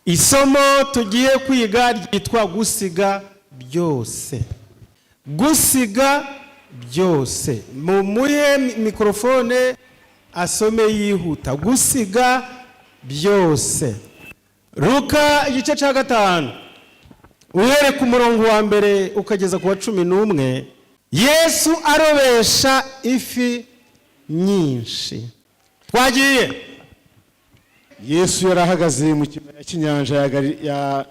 Isomo tugiye kwiga ryitwa "Gusiga byose". Gusiga byose. Mumuhe mikorofone asome yihuta. Gusiga byose. Luka igice cya 5, uhereye ku murongo wa 1 ukageza ku wa 11. Yesu arobesha ifi nyinshi. Twagiye. Yesu yari ahagaze mu kibaya cy'inyanja ya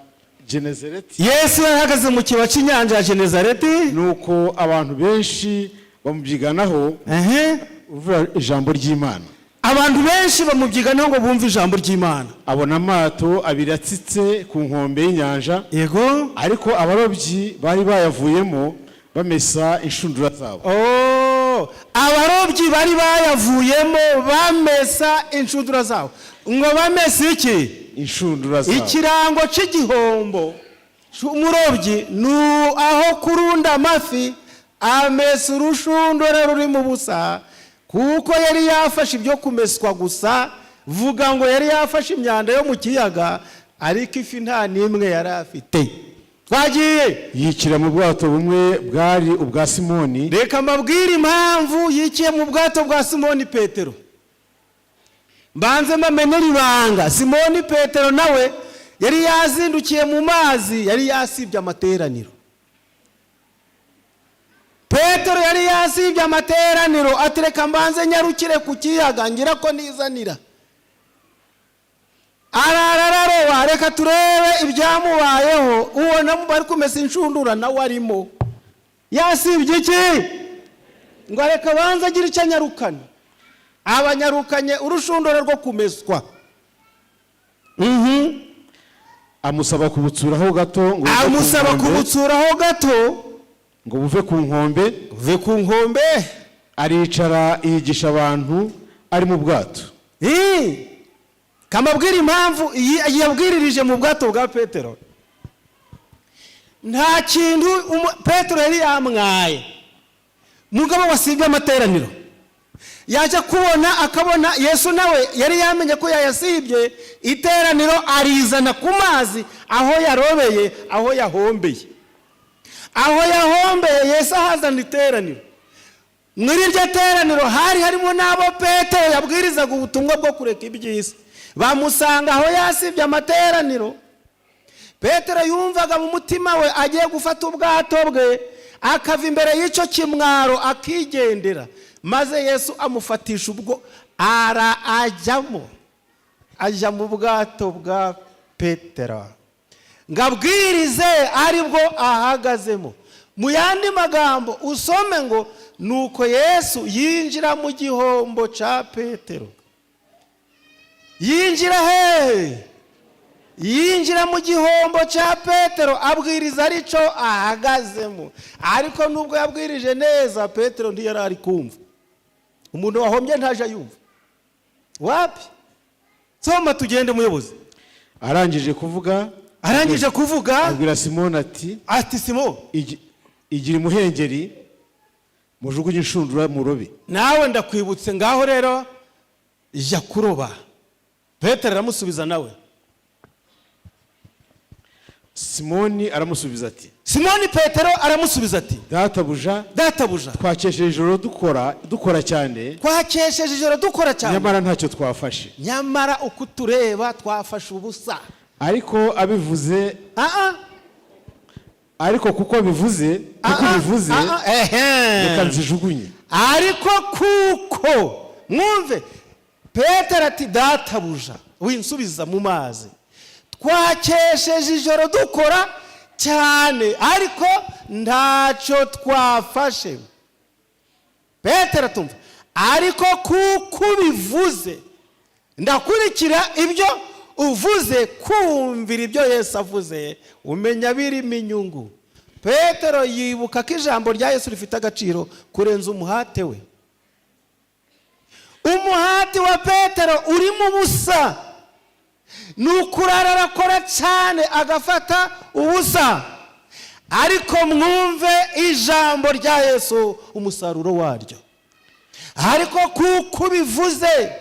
Genezareti. Yesu yarahagaze mu kibaya cy'inyanja ya Genezareti. Nuko abantu benshi bamubyiganaho uvuga ijambo ry'Imana. Abantu benshi bamubyiganaho ngo bumve ijambo ry'Imana. Abona amato abiri atsitse ku nkombe y'inyanja, ariko abarobyi bari bayavuyemo bamesa inshundura zabo. Oh, abarobyi bari bayavuyemo bamesa inshundura zabo. Ngo bamesa iki? Inshundura zabo. Ikirango cy'igihombo umurobyi ni aho kurunda amafi, amesa urushundura ruri mu busa, kuko yari yafashe ibyo kumeswa gusa. Vuga ngo yari yafashe imyanda yo mu kiyaga, ariko ifi nta n'imwe yari afite. Twagiye. Yikira mu bwato bumwe bwari ubwa Simoni. Reka mbabwire impamvu yikiye mu bwato bwa Simoni Petero. Mbanze mbamenere ibanga: Simoni Petero nawe yari yazindukiye mu mazi, yari yasibye amateraniro. Petero yari yasibye amateraniro, ati: "Reka mbanze nyarukire ku kiyaga ngira ko nizanira." Arara araroba. Reka turebe ibyamubayeho. Ubona bari kumesa inshundura, nawe arimo. Yasibye iki? Ngo reka banze agire icyo anyarukana. Abanyarukanye urushundura rwo kumeswa. Amusaba kubutsuraho gato ngo buve ku Amusaba nkombe, kubutsuraho gato ngo buve ku nkombe. Buve ku nkombe. Aricara yigisha abantu ari mu bwato. Kamabwira impamvu yabwiririje mu bwato bwa Petero. Nta kintu Petero yari yamwaye. Mugabo wasibye amateraniro yaje kubona, akabona Yesu nawe yari yamenye ko yayasibye, iteraniro arizana ku mazi aho yarobeye, aho yahombeye. Aho yahombeye, Yesu ahazana iteraniro. Muri iryo teraniro hari harimo n'abo Petero yabwirizaga ubutumwa bwo kureka iby'isi. Bamusanga aho yasibye amateraniro. Petero yumvaga mu mutima we agiye gufata ubwato bwe, akava imbere y'icyo kimwaro, akigendera. Maze Yesu amufatisha ubwo ara ajyamo, ajya mu bwato bwa Petero ngo abwirize aribwo ahagazemo. Mu yandi magambo, usome ngo: "Nuko Yesu yinjira mu gihombo cya Petero." Yinjira hehe? Yinjira mu gihombo cya Petero, abwiriza aricyo ahagazemo. Ariko nubwo yabwirije neza, Petero ntiyari ari kumva. Umuntu wahombye ntaje yumva wapi. Soma tugende, muyobozi. Arangije kuvuga, Arangije kuvuga, abwira Simoni ati: Ati: "Simo, Igira imuhengeri, mujugunye inshundura murobe." Nawe ndakwibutse, ngaho rero jya kuroba. Petero aramusubiza nawe. Simoni aramusubiza ati: Simoni Petero aramusubiza ati: "Databuja, "Databuja, twakesheje ijoro dukora cyane, twakesheje ijoro dukora cyane, nyamara ntacyo twafashe." Nyamara uko tureba twafashe ubusa." Ariko abivuze, Ah, ariko kuko bivuze, kuko ah, bivuze, ah, ah, ehe. reka nzijugunye. Ariko kuko, mwumve, Petero ati: "Databuja, winsubiza mu mazi. Twakesheje ijoro dukora cyane, ariko ntacyo twafashe." Petero atumva: "Ariko kuko ubivuze, ndakurikira ibyo uvuze." Kumvira ibyo Yesu avuze, umenya birimo inyungu. Petero yibuka ko ijambo rya Yesu rifite agaciro kurenza umuhate we. Umuhati wa Petero urimo ubusa, ni ukurara arakora cyane agafata ubusa. Ariko mwumve ijambo rya Yesu, umusaruro waryo: "Ariko kuko ubivuze,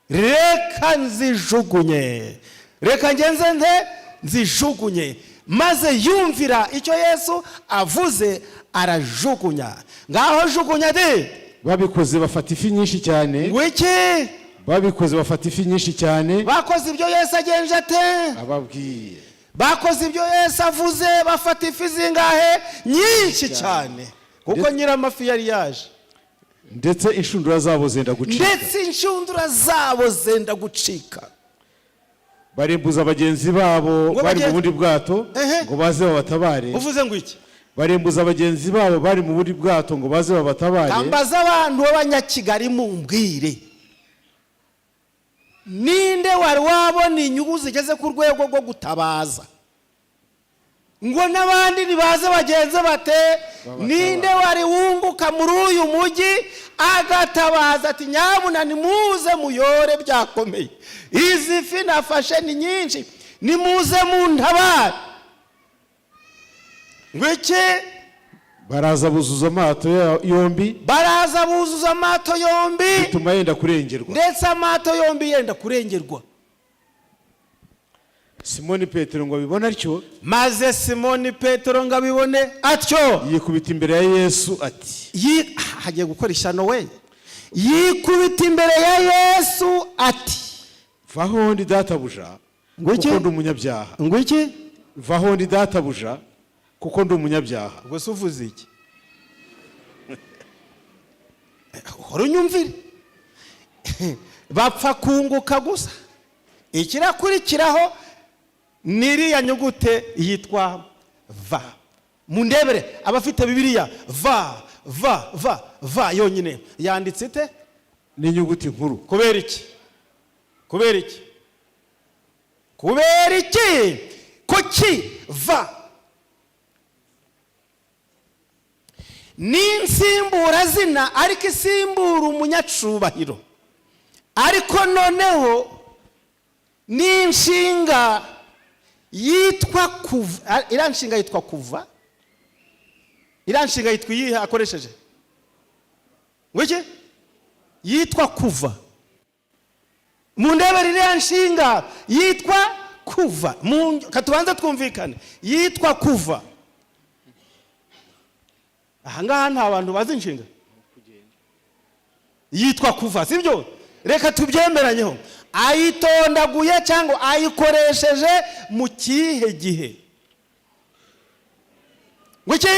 reka nzijugunye." Reka ngenze nte nzijugunye. Maze yumvira icyo Yesu avuze, arajugunya. Ngaho jugunya de. Babikoze bafata ifi nyinshi cyane. Ngo iki? Babikoze bafata ifi nyinshi cyane. Bakoze ibyo Yesu agenje ate? Ababwiye. Bakoze ibyo Yesu avuze, bafata ifi zingahe? Nyinshi cyane, kuko nyiramafi yari yaje. Ndetse inshundura zabo zenda gucika. Ndetse inshundura zabo zenda gucika. Barembuza bagenzi babo Ngo bari mu bundi bwato ngo baze babatabare. Uvuze ngo iki? Barembuza bagenzi babo bari mu bundi bwato ngo baze babatabare. Kambaza abantu b'Abanyakigali, mumbwire, ninde wari wabona inyungu zigeze ku rwego rwo gutabaza ngo n'abandi nibaze bagenze bate? Ninde wari wunguka muri uyu mujyi agatabaza ati: "Nyabuna nimuze muyore, byakomeye, izi fi nafashe ni nyinshi, nimuze muntabare"? Ngo iki? Baraza buzuza amato yombi. Baraza buzuza amato yombi. Bituma yenda kurengerwa. Ndetse amato yombi yenda kurengerwa. Simoni Petero ngo abibone atyo, Maze Simoni Petero ngo abibone atyo, yikubita imbere ya Yesu ati: Hagiye gukora ishyano we. Yikubita imbere ya Yesu ati: "Vaho ndi, databuja, Ngo iki? kuko ndi umunyabyaha." Ngo iki? "Vaho ndi, databuja, kuko ndi umunyabyaha." Ubwo se uvuze iki? Uhora unyumvire. Bapfa kunguka gusa. Ikirakurikiraho ni iriya nyugute yitwa va. Mundebere abafite Bibiliya, va, va, va, va yonyine yanditse ite? N'inyuguti nkuru. Kubera iki? Kubera iki? Kubera iki? Kuki va ni insimburazina, ariko isimbura umunyacubahiro, ariko noneho ni inshinga yitwa kuva? Iriya nshinga yitwa kuva. Iriya nshinga yitwa iyihe akoresheje? Ngo iki? Yitwa kuva. Mu ndebere iriya nshinga yitwa kuva. Katubanze twumvikane, yitwa kuva. Ahangaha nta bantu bazi inshinga yitwa kuva, sibyo? Reka tubyemeranyeho. Ayitondaguye cyangwa ayikoresheje mu kihe gihe? Ngo iki?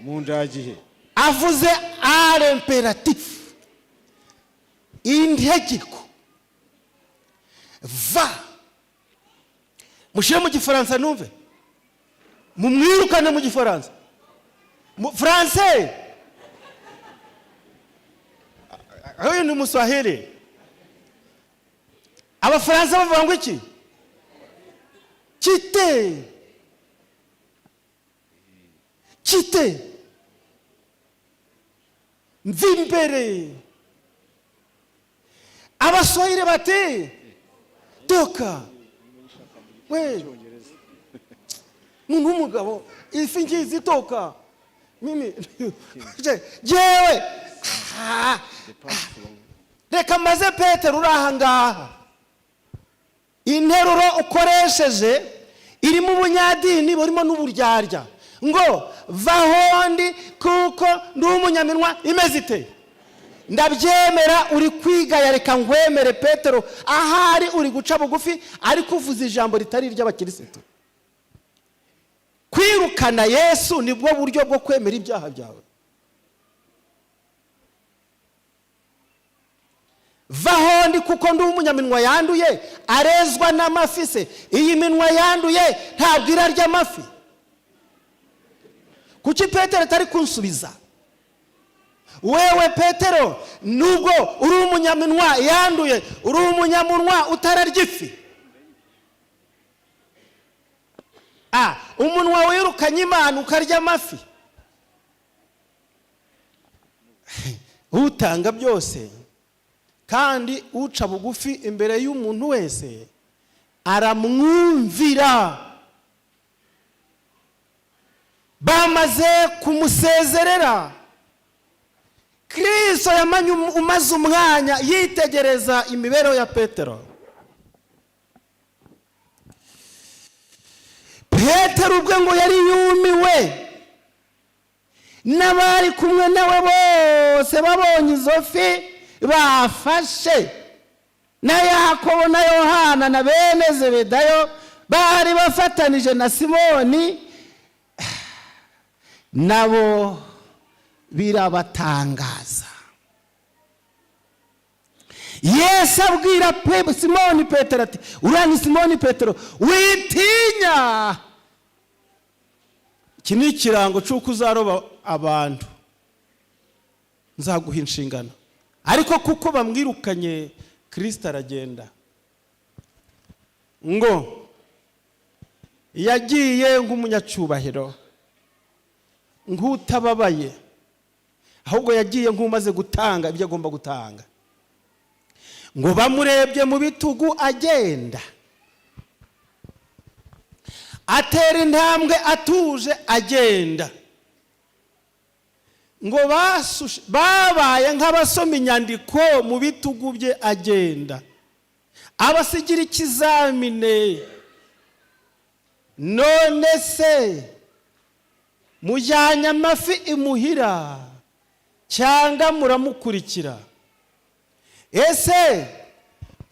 Mu ndagihe. Avuze à l'impératif, integeko. Va. Mushyire mu Gifaransa numve, mumwirukane mu Gifaransa, mu français. Huyu ni Muswahili. Abafaransa bavuga ngo iki? Quitte, quitte, mva imbere. Abaswahili bati: "Toka we, muntu w'umugabo, ifi ngizi, toka." Mimi jewe. Ah, reka maze Petero uri aha ngaha, interuro ukoresheje irimo ubunyadini burimo n'uburyarya, ngo vahondi kuko ndi umunyaminwa imeze ite? Ndabyemera, uri kwigaya, reka nkwemere Petero, ahari uri guca bugufi, ariko uvuze ijambo ritari iry'abakirisitu. Kwirukana Yesu nibwo buryo bwo kwemera ibyaha byawe? Vahondi kuko ndi umunyaminwa yanduye, arezwa n'amafi se? Iyi minwa yanduye ntabwo irarya amafi. Kuki Petero atari kunsubiza? Wewe Petero, nubwo uri umunyaminwa yanduye, uri umunyamunwa utararya ifi. Umunwa wirukanye Imana ukarya amafi. Utanga byose kandi uca bugufi imbere y'umuntu wese aramwumvira. Bamaze kumusezerera, Kirisito yamanye umaze umwanya yitegereza imibereho ya Petero. Petero ubwe ngo yari yumiwe, n'abari kumwe nawe bose babonye izo fi bafashe, na Yakobo na Yohana na bene Zebedayo bari bafatanije na Simoni, nabo birabatangaza. Yesu abwira Simoni Petero ati: "Uriya ni Simoni Petero, witinya." Iki ni ikirango cy'uko uzaroba abantu, nzaguha inshingano. Ariko kuko bamwirukanye, Kirisita aragenda. Ngo yagiye nk'umunyacyubahiro, nk'utababaye, ahubwo yagiye nk'umaze gutanga ibyo agomba gutanga. Ngo bamurebye mu bitugu agenda, atera intambwe atuje agenda, ngo babaye nk'abasoma inyandiko mu bitugu bye agenda, abasigira ikizamine: "None se mujyanye amafi imuhira cyangwa muramukurikira? Ese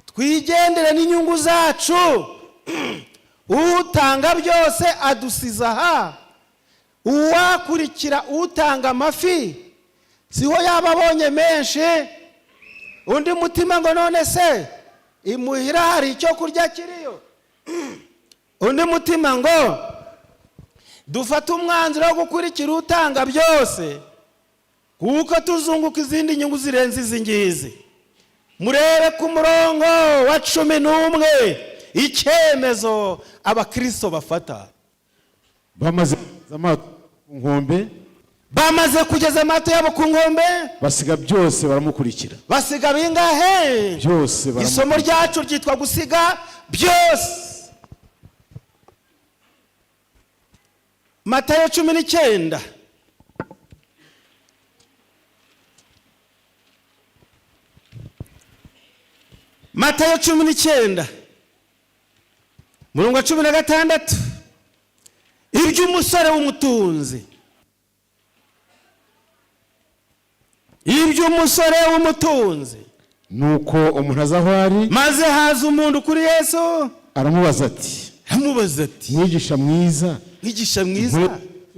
twigendere n'inyungu zacu? Utanga byose adusiza aha. Uwakurikira utanga amafi, siho yaba abonye menshi?" Undi mutima ngo: "None se imuhira hari icyo kurya kiriyo?" Undi mutima ngo: "Dufate umwanzuro wo gukurikira utanga byose, kuko tuzunguka izindi nyungu zirenze izi ngizi." Murebe ku murongo wa 11 icyemezo abakristo bafata. Bamaze kugeza amato ku nkombe, Bamaze kugeza amato yabo ku nkombe, basiga byose baramukurikira. Basiga bingahe? Byose. Isomo Baramukurikira. ryacu ryitwa gusiga byose. Matayo 19. Matayo 19, murongo wa 16, iby'umusore w'umutunzi. Iby'umusore w'umutunzi. Nuko umuntu aza aho ari, Maze haza umuntu kuri Yesu, aramubaza ati: Aramubaza ati: "Mwigisha mwiza, "Mwigisha mwiza,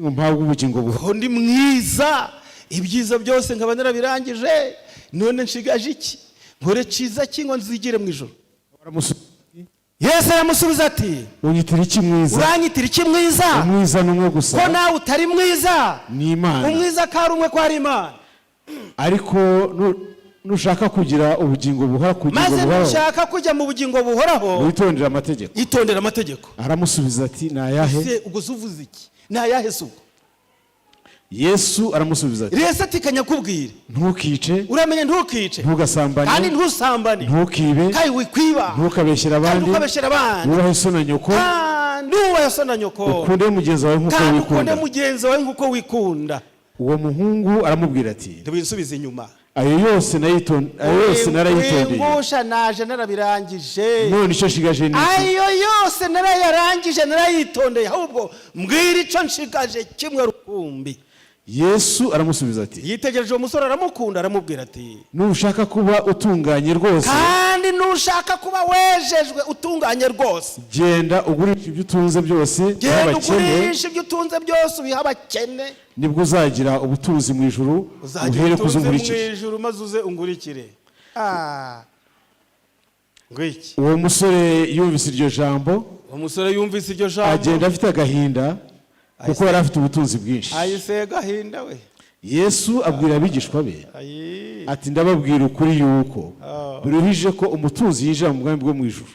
ngo mpabwe ubugingo buhoraho?" Ko ndi mwiza, ibyiza byose nkaba narabirangije, none nshigaje iki? Nkore cyiza ki ngo nzigire mu ijoro?" Aramusubiza ati: Yesu aramusubiza ati: "Unyitira iki mwiza? "Uranyitira iki mwiza? Umwiza ni umwe gusa, Ko nawe utari mwiza?" ni Imana. Umwiza ko ari umwe, ko ari Imana. Ariko nushaka kugira ubugingo buhora kugira Maze buhoraho, nushaka kujya mu bugingo buhoraho, witondere amategeko." Itondera amategeko. Aramusubiza ati: "Ni ayahe?" Se ubwo se uvuze iki? Ni ayahe se ubwo? Yesu aramusubiza ati: Yesu ati: "Kanyakubwire." "Ntukice, Uramenye ntukice, ntugasambane, kandi ntusambane, ntukibe, kandi wikwiba, ntukabeshyere kandi abandi, ntukabeshyere abandi, wubahe so na nyoko, kandi wubahe so na nyoko, ukunde mugenzi wawe nk'uko kandi ukunde wikunda." mugenzi wawe nk'uko wikunda. Uwo muhungu aramubwira ati: Ntibinsubize inyuma. Ayo yose narayitondeye. Wingusha, naje narabirangije. None icyo nshigaje ni iki?" Ayo yose narayarangije, narayitondeye, ahubwo mbwira icyo nshigaje kimwe rukumbi. Yesu aramusubiza ati: Yitegereje uwo musore aramukunda, aramubwira ati: "Nushaka kuba utunganye rwose, "Kandi nushaka kuba wejejwe, utunganye rwose, genda ugurisha ibyo utunze byose uhe genda abakene, ugurisha ibyo utunze byose ubihe abakene, nibwo uzagira ubutunzi mu ijuru, uzagira uhere kuza ubutunzi mu unkurikire." ijuru, maze uze ungurikire." Ah. Ngwiki? Uwo musore yumvise iryo jambo, Uwo musore yumvise iryo jambo, agenda afite agahinda, kuko yari afite ubutunzi bwinshi. Ahise gahinda we. Yesu abwira abigishwa be Ayi. ati: "Ndababwira ukuri yuko biruhije ko umutunzi yinjira mu bwami bwo mu ijuru.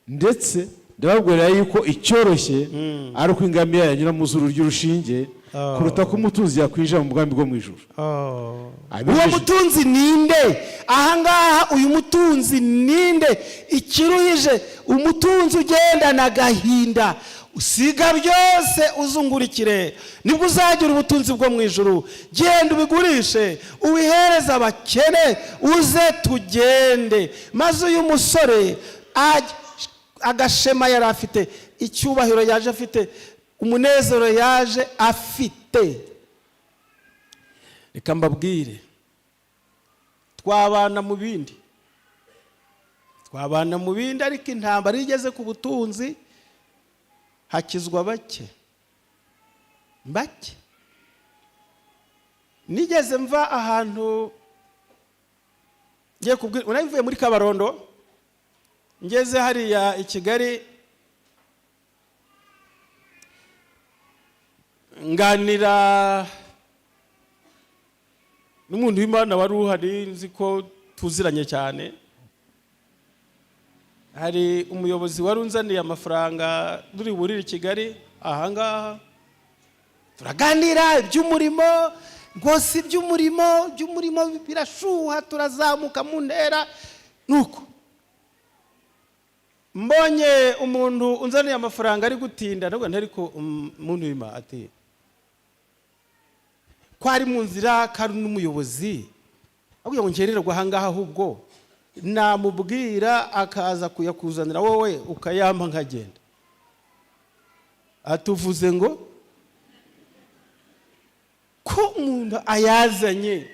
Ndetse ndababwira yuko icyoroshye ari uko ingamiya yanyura mu zuru ry'urushinge, kuruta ko umutunzi yakwinjira mu bwami bwo mu ijuru." Uwo mutunzi ninde ahangaha? Uyu mutunzi ninde? Ikiruhije, umutunzi ugendana agahinda. Usiga byose uzungurikire, nibwo uzagira ubutunzi bwo mu ijuru. Genda ubigurishe, ubihereze abakene, uze tugende. Maze uyu musore Agashema yari afite, icyubahiro yaje afite, umunezero yaje afite. Reka mbabwire, twabana mu bindi, twabana mu bindi, ariko intambara iyo igeze ku butunzi hakizwa bake bake. Nigeze mva ahantu ngiye kubwira, nari mvuye muri Kabarondo, ngeze hariya i Kigali, nganira n'umuntu w'Imana wari uhari, nzi ko tuziranye cyane. Hari umuyobozi wari unzaniye amafaranga turi burire i Kigali ahangaha, turaganira iby'umurimo rwose, iby'umurimo birashuha, turazamuka mu ntera. Nuko mbonye umuntu unzaniye amafaranga ari gutinda, ndavuga nti: "Ariko muntu w'Imana," ati, "ko ari mu nzira, ko ari n'umuyobozi, ahubwo ngo nkererwe ahangaha, ahubwo namubwira akaza kuyakuzanira, wowe ukayampa nkagenda." Atuvuze ngo ko umuntu ayazanye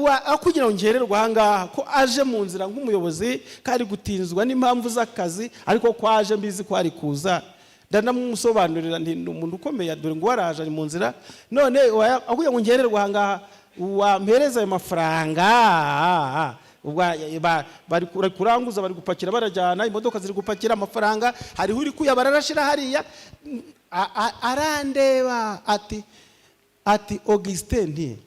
aho kugira ngo ngererwe ahangaha, ko aje mu nzira nk'umuyobozi, kari gutinzwa n'impamvu z'akazi, ariko ko aje mbizi ko ari kuza. Ndanamusobanurira nti: "Ni umuntu ukomeye, dore ngo waraje ari mu nzira, none aho kugira ngo ngererwe ahangaha, wampereza ayo mafaranga." Bari kuranguza, bari gupakira barajyana, imodoka ziri gupakira amafaranga, hariho uri kuyabara arashyira hariya. Arandeba ati: "Augustin," nti,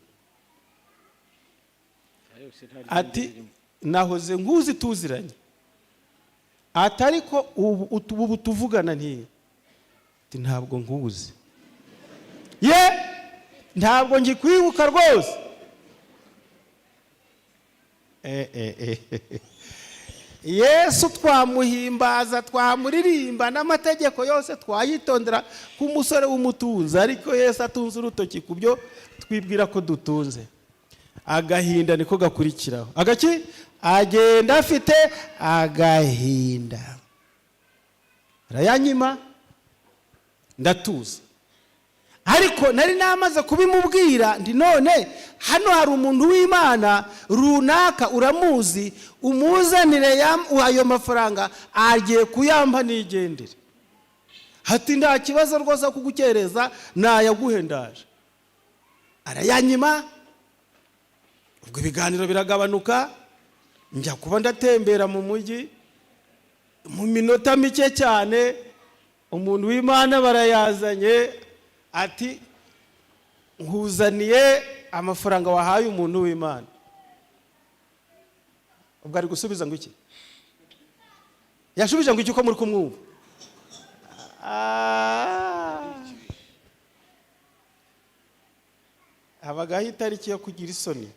ati: "Nahoze nkuzi tuziranye," ati, "ariko ubu tuvugana," nti, ati: "Ntabwo nkuzi ye, ntabwo ngikwibuka rwose." Yesu twamuhimbaza, twamuririmba, n'amategeko yose twayitondera k'umusore w'umutunzi, ariko Yesu atunze urutoki ku byo twibwira ko dutunze, agahinda niko gakurikiraho. Agaki agenda afite agahinda, arayanyima, ndatuza. Ariko nari namaze kubimubwira, ndi none hano hari umuntu w'Imana runaka uramuzi, umuzanire ayo mafaranga, agiye kuyampa nigendere. Hati: "Nta kibazo rwose kugukereza, nayaguhe, ndaje." Arayanyima. Ubwo ibiganiro biragabanuka, njya kuba ndatembera mu mujyi, mu minota mike cyane umuntu w'Imana barayazanye, ati: "Nkuzaniye amafaranga wahaye umuntu w'Imana." Ubwo ari gusubiza ngo iki? Yashubije ngo iki, ko muri kumwumva? Habagaho itariki yo kugira isoni.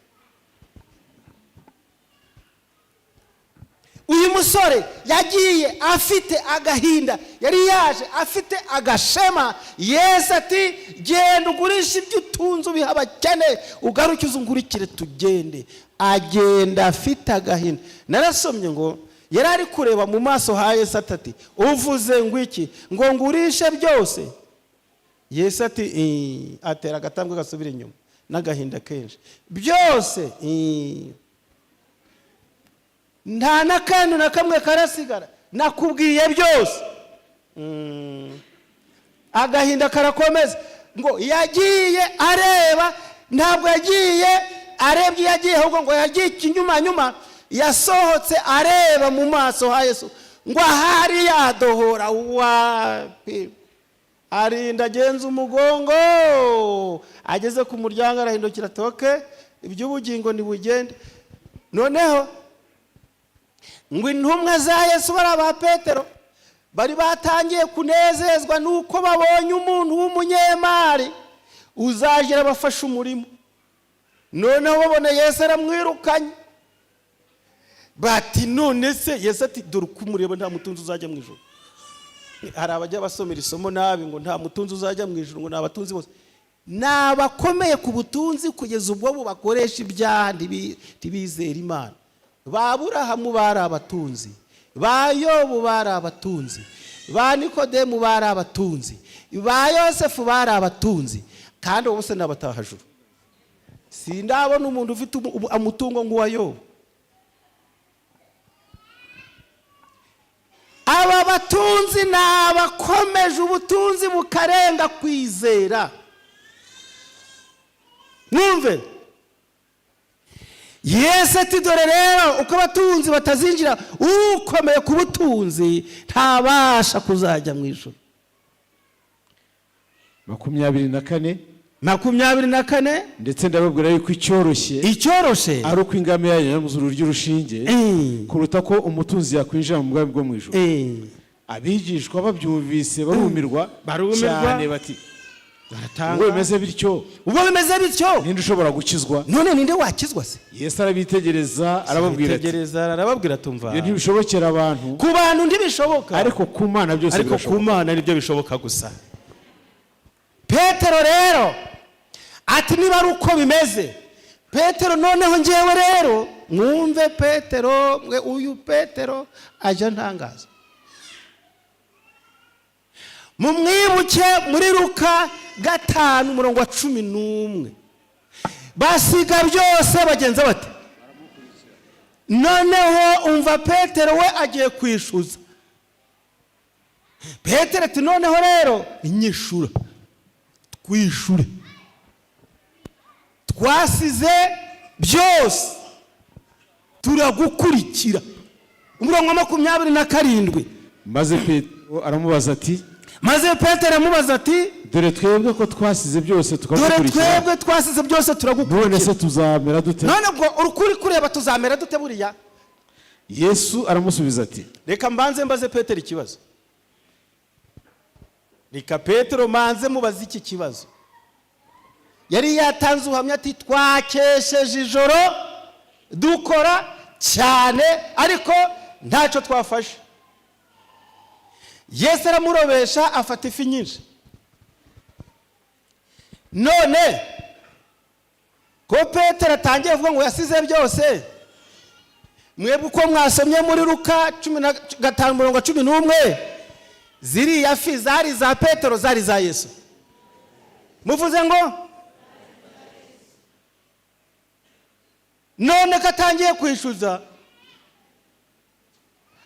Uyu musore yagiye afite agahinda, yari yaje afite agashema. Yesu ati: "Genda ugurishe ibyo utunze, ubiha abakene, ugaruke uzungurikire tugende." Agenda afite agahinda. Narasomye ngo yari ari kureba mu maso ha Yesu, ati: "Uvuze ngo iki? Ngo ngurishe byose?" Yesu ati: Atera agatambwe gasubira inyuma n'agahinda kenshi: "Byose? Nta n'akantu na kamwe karasigara? Nakubwiye byose." Agahinda karakomeza. Ngo yagiye areba, ntabwo yagiye arebye, yagiye ahubwo ngo yagiye ikinyumanyuma, yasohotse areba mu maso ha Yesu, ngo ahari yadohora wapi. Arinda agenza umugongo, ageze ku muryango arahindukira, toke iby'ubugingo ntibugende. Noneho ngo intumwa za Yesu, bari aba Petero, bari batangiye kunezezwa nuko babonye umuntu w'umunyemari uzagera abafasha umurimo. Noneho babona Yesu aramwirukanye, bati: "None se?" Yesu ati: "Dore uko umureba, nta mutunzi uzajya mu ijuru." Hari abajya basomera isomo nabi, ngo nta mutunzi uzajya mu ijuru, ngo ni abatunzi bose. Ni abakomeye ku butunzi kugeza ubwo bakoresha ibyaha, ntibizere Imana. Ba Burahamu bari abatunzi. Ba Yobu bari abatunzi, ba Nikodemu bari abatunzi, ba Yosefu bari abatunzi, kandi bose ni abatahajuru. Sindabona umuntu ufite umutungo nk'uwa Yobu. Aba batunzi ni abakomeje ubutunzi bukarenga kwizera. Mwumve Yesu ati: "Dore rero uko abatunzi batazinjira, ukomeye ku butunzi ntabasha kuzajya mu ijuru." 24. 24. Ndetse ndababwira yuko icyoroshye Icyoroshe ari uko ingamiya yanyura mu zuru ry'urushinge kuruta ko umutunzi yakwinjira mu bwami bwo mu ijuru. Abigishwa babyumvise barumirwa Barumirwa. cyane, bati: Baratanga. "Ubwo bimeze bityo, Ubwo bimeze bityo, ninde ushobora gukizwa?" none ninde wakizwa se? Yesu arabitegereza, arababwira ati: Tegereza, arababwira, tumva. "Ibyo ntibishobokera abantu, Ku bantu ntibishoboka, ariko ku Mana byose ariko ku birashoboka." Mana nibyo bishoboka gusa. Petero rero ati: "Niba ari uko bimeze, Petero, noneho ngewe rero." Mwumve Petero mwe, uyu Petero ajya ntangaza. Mumwibuke muri Luka 5, umurongo wa 11: basiga byose bagenza bate? Noneho umva, Petero we agiye kwishyuza. Petero ati: "Noneho rero nyishura, twishure, twasize byose turagukurikira." Umurongo wa 27. Maze Petero aramubaza ati: Maze Petero aramubaza ati: "Dore twebwe ko twasize byose "Dore tukagukurikira, twebwe twasize byose none turagukurikira, se tuzamera dute?" none ubwo urukuri kureba tuzamera dute buriya?" Yesu aramusubiza ati: Reka mbanze mbaze Petero ikibazo. Reka Petero manze mubaze iki kibazo. Yari yatanze ubuhamya ati: "Twakesheje ijoro dukora cyane, ariko ntacyo twafashe." Yesu aramurobesha, afata ifi nyinshi. None ko Petero atangiye kuvuga ngo yasize byose, mwebwe uko mwasomye muri Luka 15, umurongo 11, ziriya fi zari za Petero, zari za Yesu? Muvuze ngo none ko atangiye kwishyuza,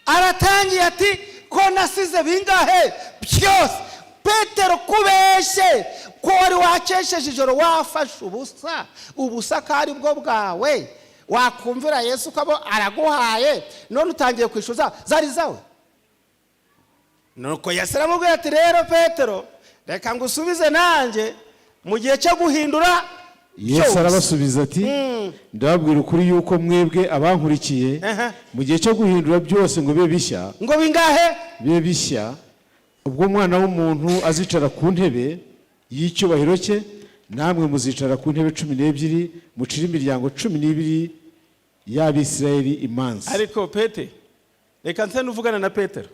aratangiye ati: "Ko nasize bingahe byose?" Petero, kubeshye ko wari wakesheje ijoro wafashe ubusa, ubusa ko ari bwo bwawe, wakumvira Yesu ko abo araguhaye, none utangiye kwishyuza, zari zawe? Nuko Yesu aramubwira ati: "Rero Petero, reka ngusubize nanjye mu gihe cyo guhindura Yesu byose." arabasubiza ati: "Ndababwira ukuri yuko mwebwe abankurikiye, mu gihe cyo guhindura byose ngo bibe bishya, Ngo bingahe? bibe bishya, ubwo Umwana w'umuntu azicara ku ntebe y'icyubahiro cye, namwe muzicara ku ntebe 12, mucire imiryango 12 y'Abisirayeli imanza." Ariko pete, reka nse n'uvugana na Petero.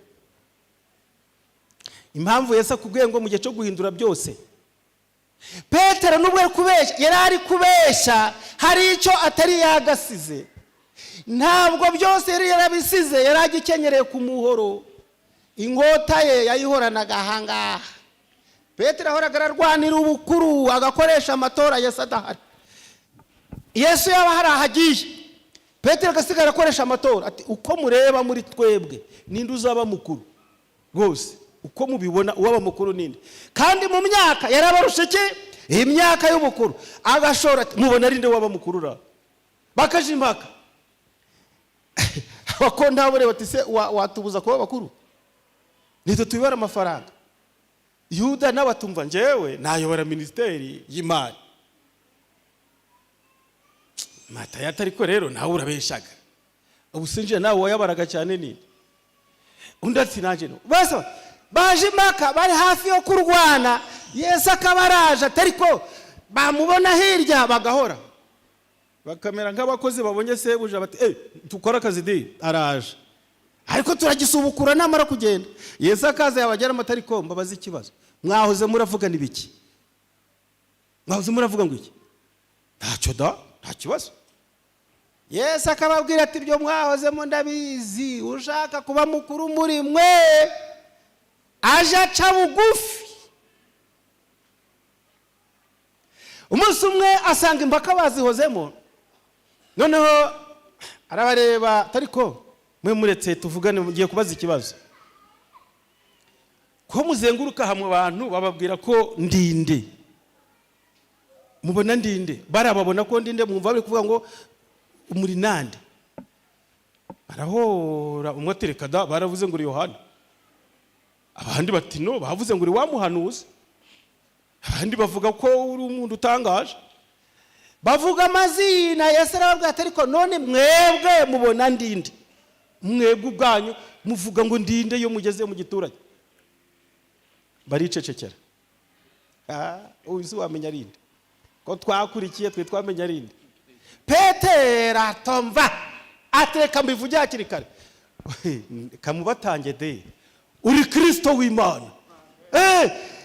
Impamvu Yesu akubwiye ngo mu gihe cyo guhindura byose, Petero nubwo ari kubeshya, yari ari kubeshya, hari icyo atari yagasize. Ntabwo byose yari yarabisize, yari agikenyereye ku muhoro. Inkota ye yayihoranaga ahangaha. Petero ahoraga ararwanira ubukuru, agakoresha amatora Yesu adahari. Yesu yaba hari ahagiye, Petero agasigara akoresha amatora, ati: "Uko mureba muri twebwe ninde uzaba mukuru rwose? Uko mubibona, uwaba mukuru ninde?" Kandi mu myaka yarabarusha iki? Imyaka y'ubukuru. Agashora ati: "Mubona ari nde waba mukuru ra?" Bakaja impaka. Abakontabure bati: "Se watubuza kuba bakuru? Nitwe tubibara amafaranga." Yuda nawe atumva: "Njyewe nayobora minisiteri y'imari." Matayo ariko rero nawe urabeshaga, ubu sinjye nawe wayabaraga cyane nini? Undi ati: "Nanjye no." Bose baje impaka, bari hafi yo kurwana. Yesu akaba araje, atari ko bamubona hirya bagahora bakamera nk'abakozi babonye sebuja, bati: "Eh, dukore akazi di, araje, ariko turagisubukura namara kugenda." Yesu akaza, yabagera amata: "Ariko mbabaze ikibazo, mwahoze muravuga n'ibiki? Mwahoze muravuga ngo iki?" "Ntacyo da, nta kibazo." Yesu akababwira ati: "Ibyo mwahozemo ndabizi. Ushaka kuba mukuru muri mwe aje aca bugufi." Umunsi umwe asanga impaka bazihozemo, noneho arabareba: "Ariko mwe muretse tuvugane, mugiye kubaza ikibazo. Ko muzenguruka hamwe, abantu bababwira ko ndinde, mubona ndinde? Barababona ko ndinde? Mwumva bari kuvuga ngo muri nande?" Barahora. Umwe atereka da: "Baravuze ngo uri Yohana." Abandi bati: "No, bavuze ngo uri wa muhanuzi." Abandi bavuga ko uri umuntu utangaje. Bavuga amazina. Yesu arababwira ati: "Ariko none mwebwe mubona ndinde? Mwebwe ubwanyu muvuga ngo ndinde iyo mugeze mu giturage?" Baricecekera. Uyu si wamenya arinde ko twakurikiye, twe twamenya arinde. Petero atomva, atereka mbivuge hakiri kare, kamubatange de: "Uri Kirisito w'Imana."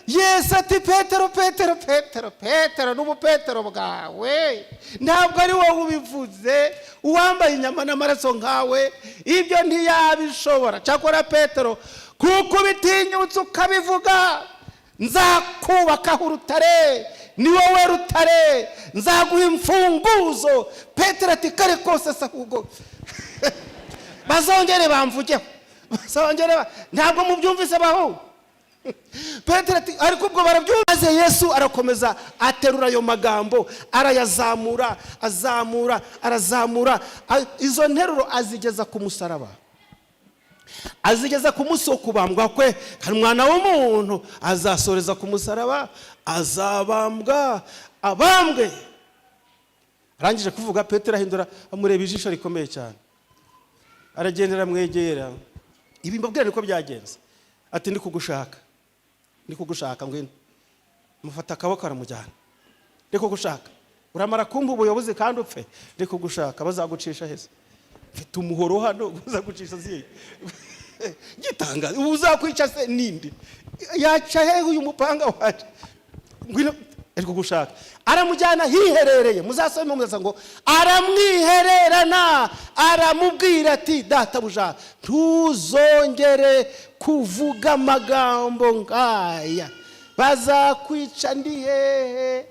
Yesu ati: "Petero, Petero, Petero, Petero, n'ubupetero bwawe, ntabwo ari wowe ubivuze. Uwambaye inyama n'amaraso nkawe ibyo ntiyabishobora. Cyakora Petero, kuko ubitinyutse ukabivuga, nzakubakaho urutare. Ni wowe rutare, nzaguha imfunguzo." Petero ati: "Kare kose se ahubwo bazongere bamvugeho, bazongere ntabwo mubyumvise bahu." Petero ati: "Ariko ubwo barabyumva." Maze Yesu arakomeza, aterura ayo magambo, arayazamura, azamura, arazamura izo nteruro, azigeza ku musaraba, azigeza ku munsi wo kubambwa kwe. Kandi umwana w'umuntu azasoreza ku musaraba, azabambwa, abambwe. Arangije kuvuga, Petero ahindura, amureba ijisho rikomeye cyane, aragenda, aramwegera. Ibi mbabwira niko byagenze. Ati: "Ndi kugushaka, ndi kugushaka, ngwino." Mufata akaboko, aramujyana. "Ndi kugushaka, uramara kumpa ubuyobozi kandi upfe? Ndi kugushaka, bazagucisha heza? Mfite umuhoro hano, bazagucisha zihe gitangaza? Ubu uzakwica se ninde? Yaca hehe uyu mupanga waje? Ngwino, ari kugushaka." Aramujyana hiherereye. Muzasome, muzaza ngo aramwihererana, aramubwira ati: "Databuja, ntuzongere kuvuga amagambo nk'aya. Bazakwica ndi hehe?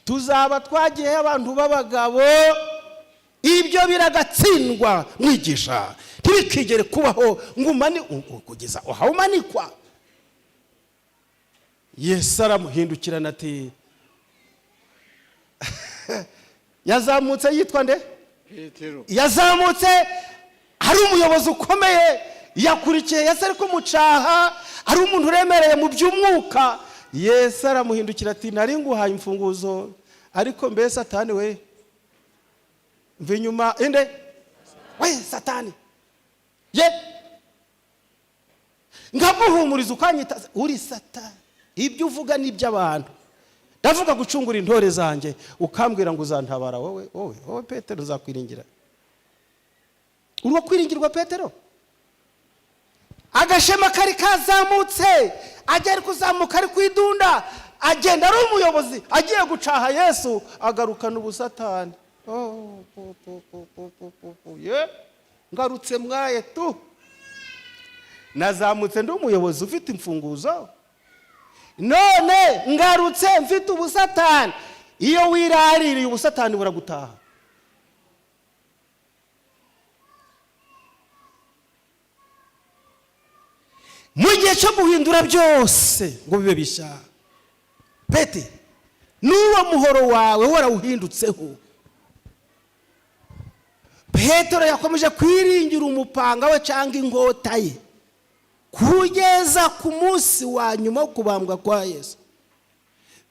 Tuzaba twagiyeho abantu b'abagabo. Ibyo biragatsindwa, mwigisha, ntibikigere kubaho ngo umani kugeza aho umanikwa." Yesu aramuhindukirana ati, yazamutse yitwa nde? Petero. Yazamutse ari umuyobozi ukomeye, yakurikiye Yesu ari kumucaha, ari umuntu uremereye mu by'umwuka. Yesu aramuhindukira ati: "Nari nguhaye imfunguzo, ariko mbese Satani we, mva inyuma." Inde we? Satani ye, nkaguhumuriza ukanyita uri Satani. Ibyo uvuga ni iby'abantu. Ndavuga gucungura intore zanjye, ukambwira ngo uzantabara wowe? Wowe, wowe Petero, nzakwiringira? Urwo kwiringirwa, Petero? Agashema kari kazamutse, ajya ari kuzamuka, ari kwidunda, agenda ari umuyobozi, agiye gucaha Yesu, agarukana ubusatani. Oh, po, po, po, po, po, po, po, ye ngarutse mwaye tu. Nazamutse ndi umuyobozi ufite imfunguzo, none ngarutse mfite ubusatani. Iyo wiraririye, ubusatani buragutaha. Mu gihe cyo guhindura byose ngo bibe bishya, pete, n'uwo muhoro wawe warawuhindutseho. Petero yakomeje kwiringira umupanga we cyangwa inkota ye kugeza ku munsi wa nyuma wo kubambwa kwa Yesu.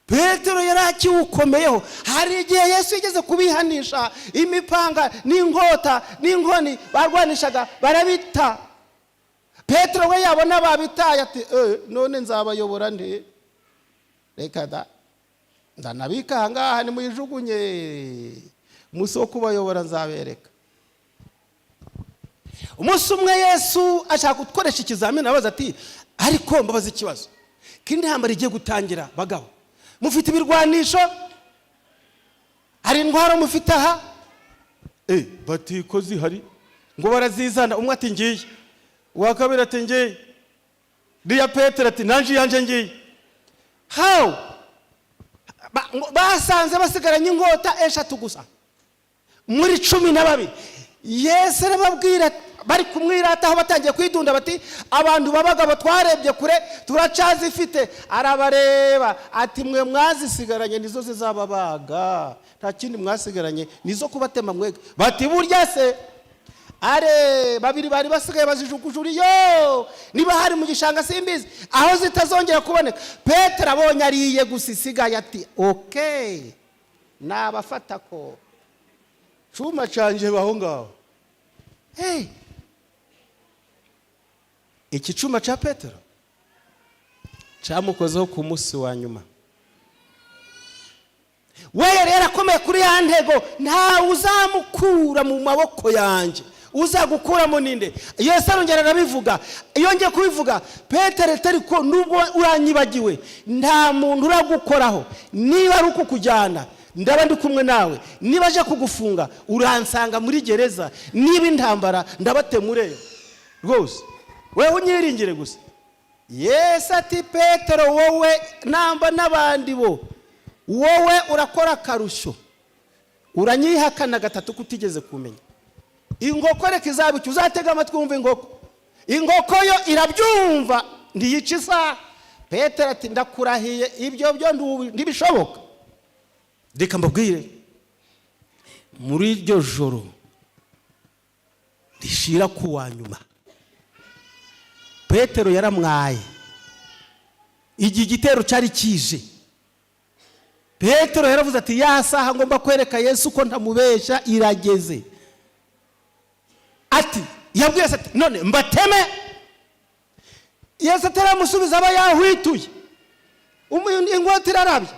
Petero yari akiwukomeyeho. Hari igihe Yesu yigeze kubihanisha, imipanga n'inkota n'inkoni barwanishaga barabita. Petero we yabona babitaye ati: "None nzabayobora nde? Reka da, ndanabika aha ngaha, nimuyijugunye. Umunsi wo kubayobora nzabereka." Umunsi umwe Yesu ashaka gukoresha ikizamini, abaza ati: "Ariko mbabaza ikibazo, ko intambara igiye gutangira, bagabo, mufite ibirwanisho? Hari intwaro mufite aha?" Bati ko zihari, ngo barazizana. Umwe ati ngiye, uwa kabiri ati ngiye, riya Petero ati nanje iyanjye ngiye. How? Ngo basanze basigaranye inkota eshatu gusa muri 12. Yesu arababwira, bari kumwirataho, batangiye kwidunda bati abantu b'abagabo twarebye kure, turacazifite. Arabareba ati mwe mwazisigaranye nizo zizababaga, nta kindi mwasigaranye, nizo kubatema mwega. Bati burya se are babiri bari basigaye bazijugujuriyo, niba hari mu gishanga simbizi aho zitazongera kuboneka. Petero abonye ariye gusa isigaye ati okay, nabafata ko cuma canje baho ngaho. Hey. Iki cuma ca Petero cyamukozeho ku munsi wa nyuma. We yari yarakomeye kuri ya ntego, ntawe uzamukura mu maboko yanjye. Uzagukuramo ninde? Yesu arongera arabivuga. Iyo ngiye kubivuga, Petero atari ko nubwo uranyibagiwe, nta muntu uragukoraho. Niba ari ukukujyana, ndaba ndi kumwe nawe. Niba aje kugufunga, uransanga muri gereza. Niba intambara, ndabatema ureba rwose, wewe unyiringire gusa. Yesu ati Petero, wowe namba n'abandi bo, wowe urakora akarusho, uranyihakana gatatu kutigeze kumenya. Inkoko reka izaba icyo, uzatega amatwi wumva inkoko. Inkoko yo irabyumva, ntiyica isaha. Petero ati ndakurahiye, ibyo byo ntibishoboka. Reka mbabwire, muri iryo joro rishira ku wa nyuma, Petero yaramwaye. Igihe igitero cyari kije, Petero yaravuze ati ya saha ngomba kwereka Yesu ko ntamubeshya irageze. Ati yabwiye Yesu ati none mbateme? Yesu ataramusubiza aba yahwituye, inkota irarabye,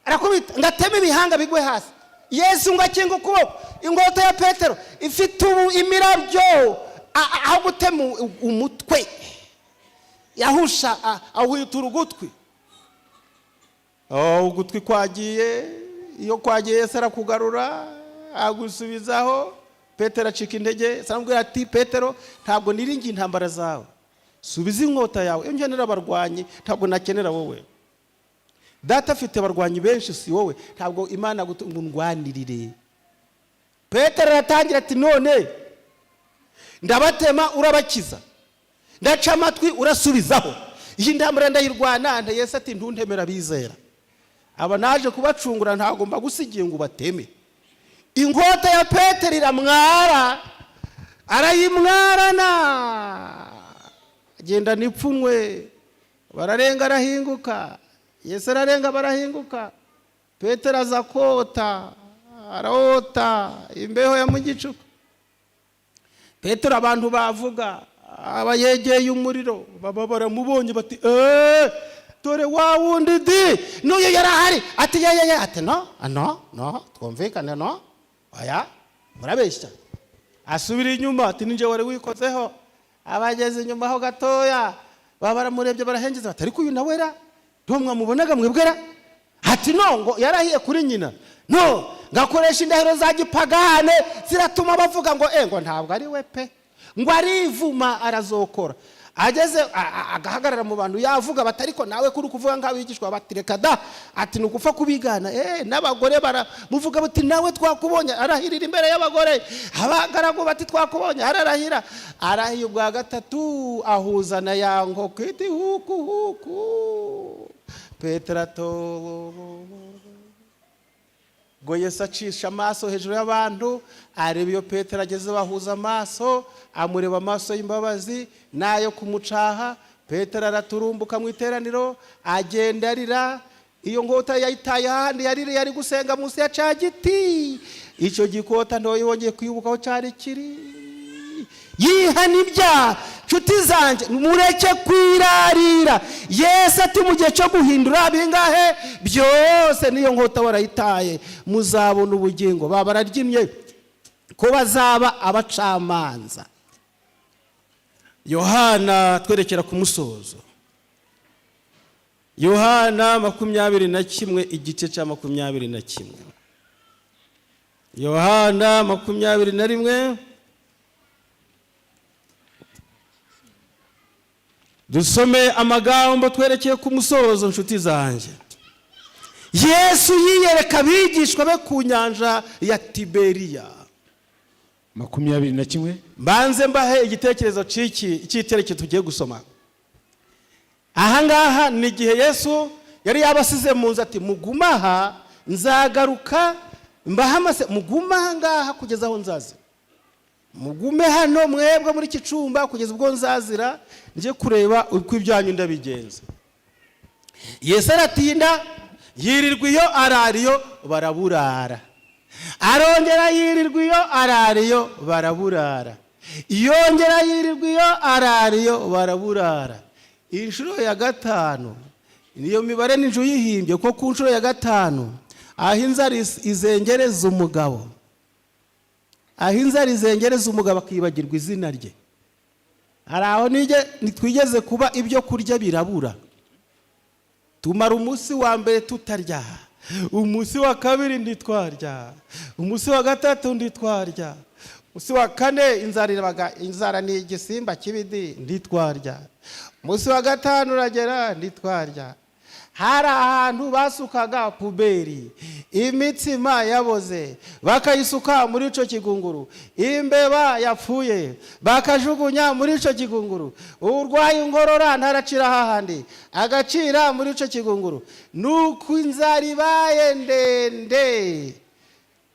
arakubita ngo ateme ibihanga bigwe hasi. Yesu ngo akinge ukuboko, inkota ya Petero ifite ubu imirabyo, aho gutema umutwe yahusha ahwitura ugutwi. Oh, ugutwi kwagiye. Iyo kwagiye, Yesu arakugarura, agusubizaho. Petero acika intege. Yesu aramubwira ati Petero, ntabwo niringiye intambara zawe, subiza inkota yawe. Iyo nkenera abarwanyi, ntabwo nakenera wowe. Data afite abarwanyi benshi, si wowe. Ntabwo Imana ngo ndwanirire. Petero aratangira ati none ndabatema, urabakiza, ndaca amatwi, urasubizaho, iyi ntambara ndayirwana nte? Yesu ati ntuntemera abizera, aba naje kubacungura, ntabwo mbagusigiye ngo ubateme. Inkota ya Petero iramwara, arayimwarana, agenda n'ipfunwe. Bararenga, arahinguka. Yesu ararenga, barahinguka. Petero aza kota, arota imbeho ya mu gicuku. Petero abantu bavuga aba yegeye umuriro, baba baramubonye bati eee, dore wa wundi di n'uyu yari ahari. Ati ya ya ya, ati no no no, twumvikane, no, oya, murabeshya. Asubira inyuma ati ninjye wari wikozeho. Abageze inyuma ho gatoya, baba baramurebye, barahengeza bati ariko uyu nawe ra nto mwamubonaga mwebwera? Ati no, ngo yarahiye kuri nyina, no ngakoresha indahiro za gipagane ziratuma bavuga ngo ngo ntabwo ari we pe. Ngo arivuma, arazokora, ageze agahagarara mu bantu, yavuga bati ariko nawe kuri kuvuga nk'abigishwa. Bati reka da. Ati ni ugupfa kubigana. N'abagore baramuvuga bati nawe twakubonye. Arahirira imbere y'abagore. Abagaragu bati twakubonye. Ararahira, arahiye ubwa gatatu, ahuza na ya nkoko iti huku huku. Petero ato ngo Yesu acisha amaso hejuru y'abantu, areba iyo Petero ageze, bahuza amaso, amureba amaso y'imbabazi n'ayo kumucaha. Petero araturumbuka mu iteraniro, agenda arira. Iyo nkota yayitaye ahandi yaririye, ari gusenga munsi ya ca giti. Icyo gikota ntoyongeye kwibuka aho cyari kiri. Yihana ibyaha. Nshuti zanjye, mureke kwirarira. Yesu ati mu gihe cyo guhindura bingahe byose, niyo nkota warayitaye, muzabona ubugingo. Baba bararyimye ko bazaba abacamanza. Yohana, twerekera ku musozo, Yohana 21, igice cya 21. Yohana 21, dusome amagambo twerekeye ku musozo. Nshuti zanjye, Yesu yiyereka abigishwa be ku nyanja ya Tiberiya. 21. Mbanze mbahe igitekerezo cy'iki cy'icyerekezo tugiye gusoma. Ahangaha ni igihe Yesu yari yabasize mu nzu, ati: "Mugume aha, nzagaruka mbahe amase. Mugume aha ngaha kugeza aho nzazira. Mugume hano mwebwe muri iki cyumba kugeza ubwo nzazira njye kureba uko ibyanyu ndabigenza." Yesu aratinda, yirirwa iyo, arara iyo, baraburara. Arongera yirirwa iyo, arara iyo, baraburara. Yongera yirirwa iyo, arara iyo, baraburara. Inshuro ya gatanu, niyo mibare n'inzu yihimbye ko ku nshuro ya gatanu, aho inzara izengereza umugabo, aho inzara izengereza umugabo akibagirwa izina rye. Hari aho twigeze kuba, ibyo kurya birabura. Tumara umunsi wa mbere tutarya, umunsi wa kabiri ntitwarya, umunsi wa gatatu ntitwarya, umunsi wa kane inzara irabaga. Inzara ni igisimba kibidi. Ntitwarya. Umunsi wa gatanu uragera, ntitwarya. Hari ahantu basukaga poubelle, imitsima yaboze bakayisuka muri icyo kigunguru, imbeba yapfuye bakajugunya muri icyo kigunguru, urwaye inkorora ntaracira hahandi agacira muri icyo kigunguru. Nuko inzara ibaye ndende,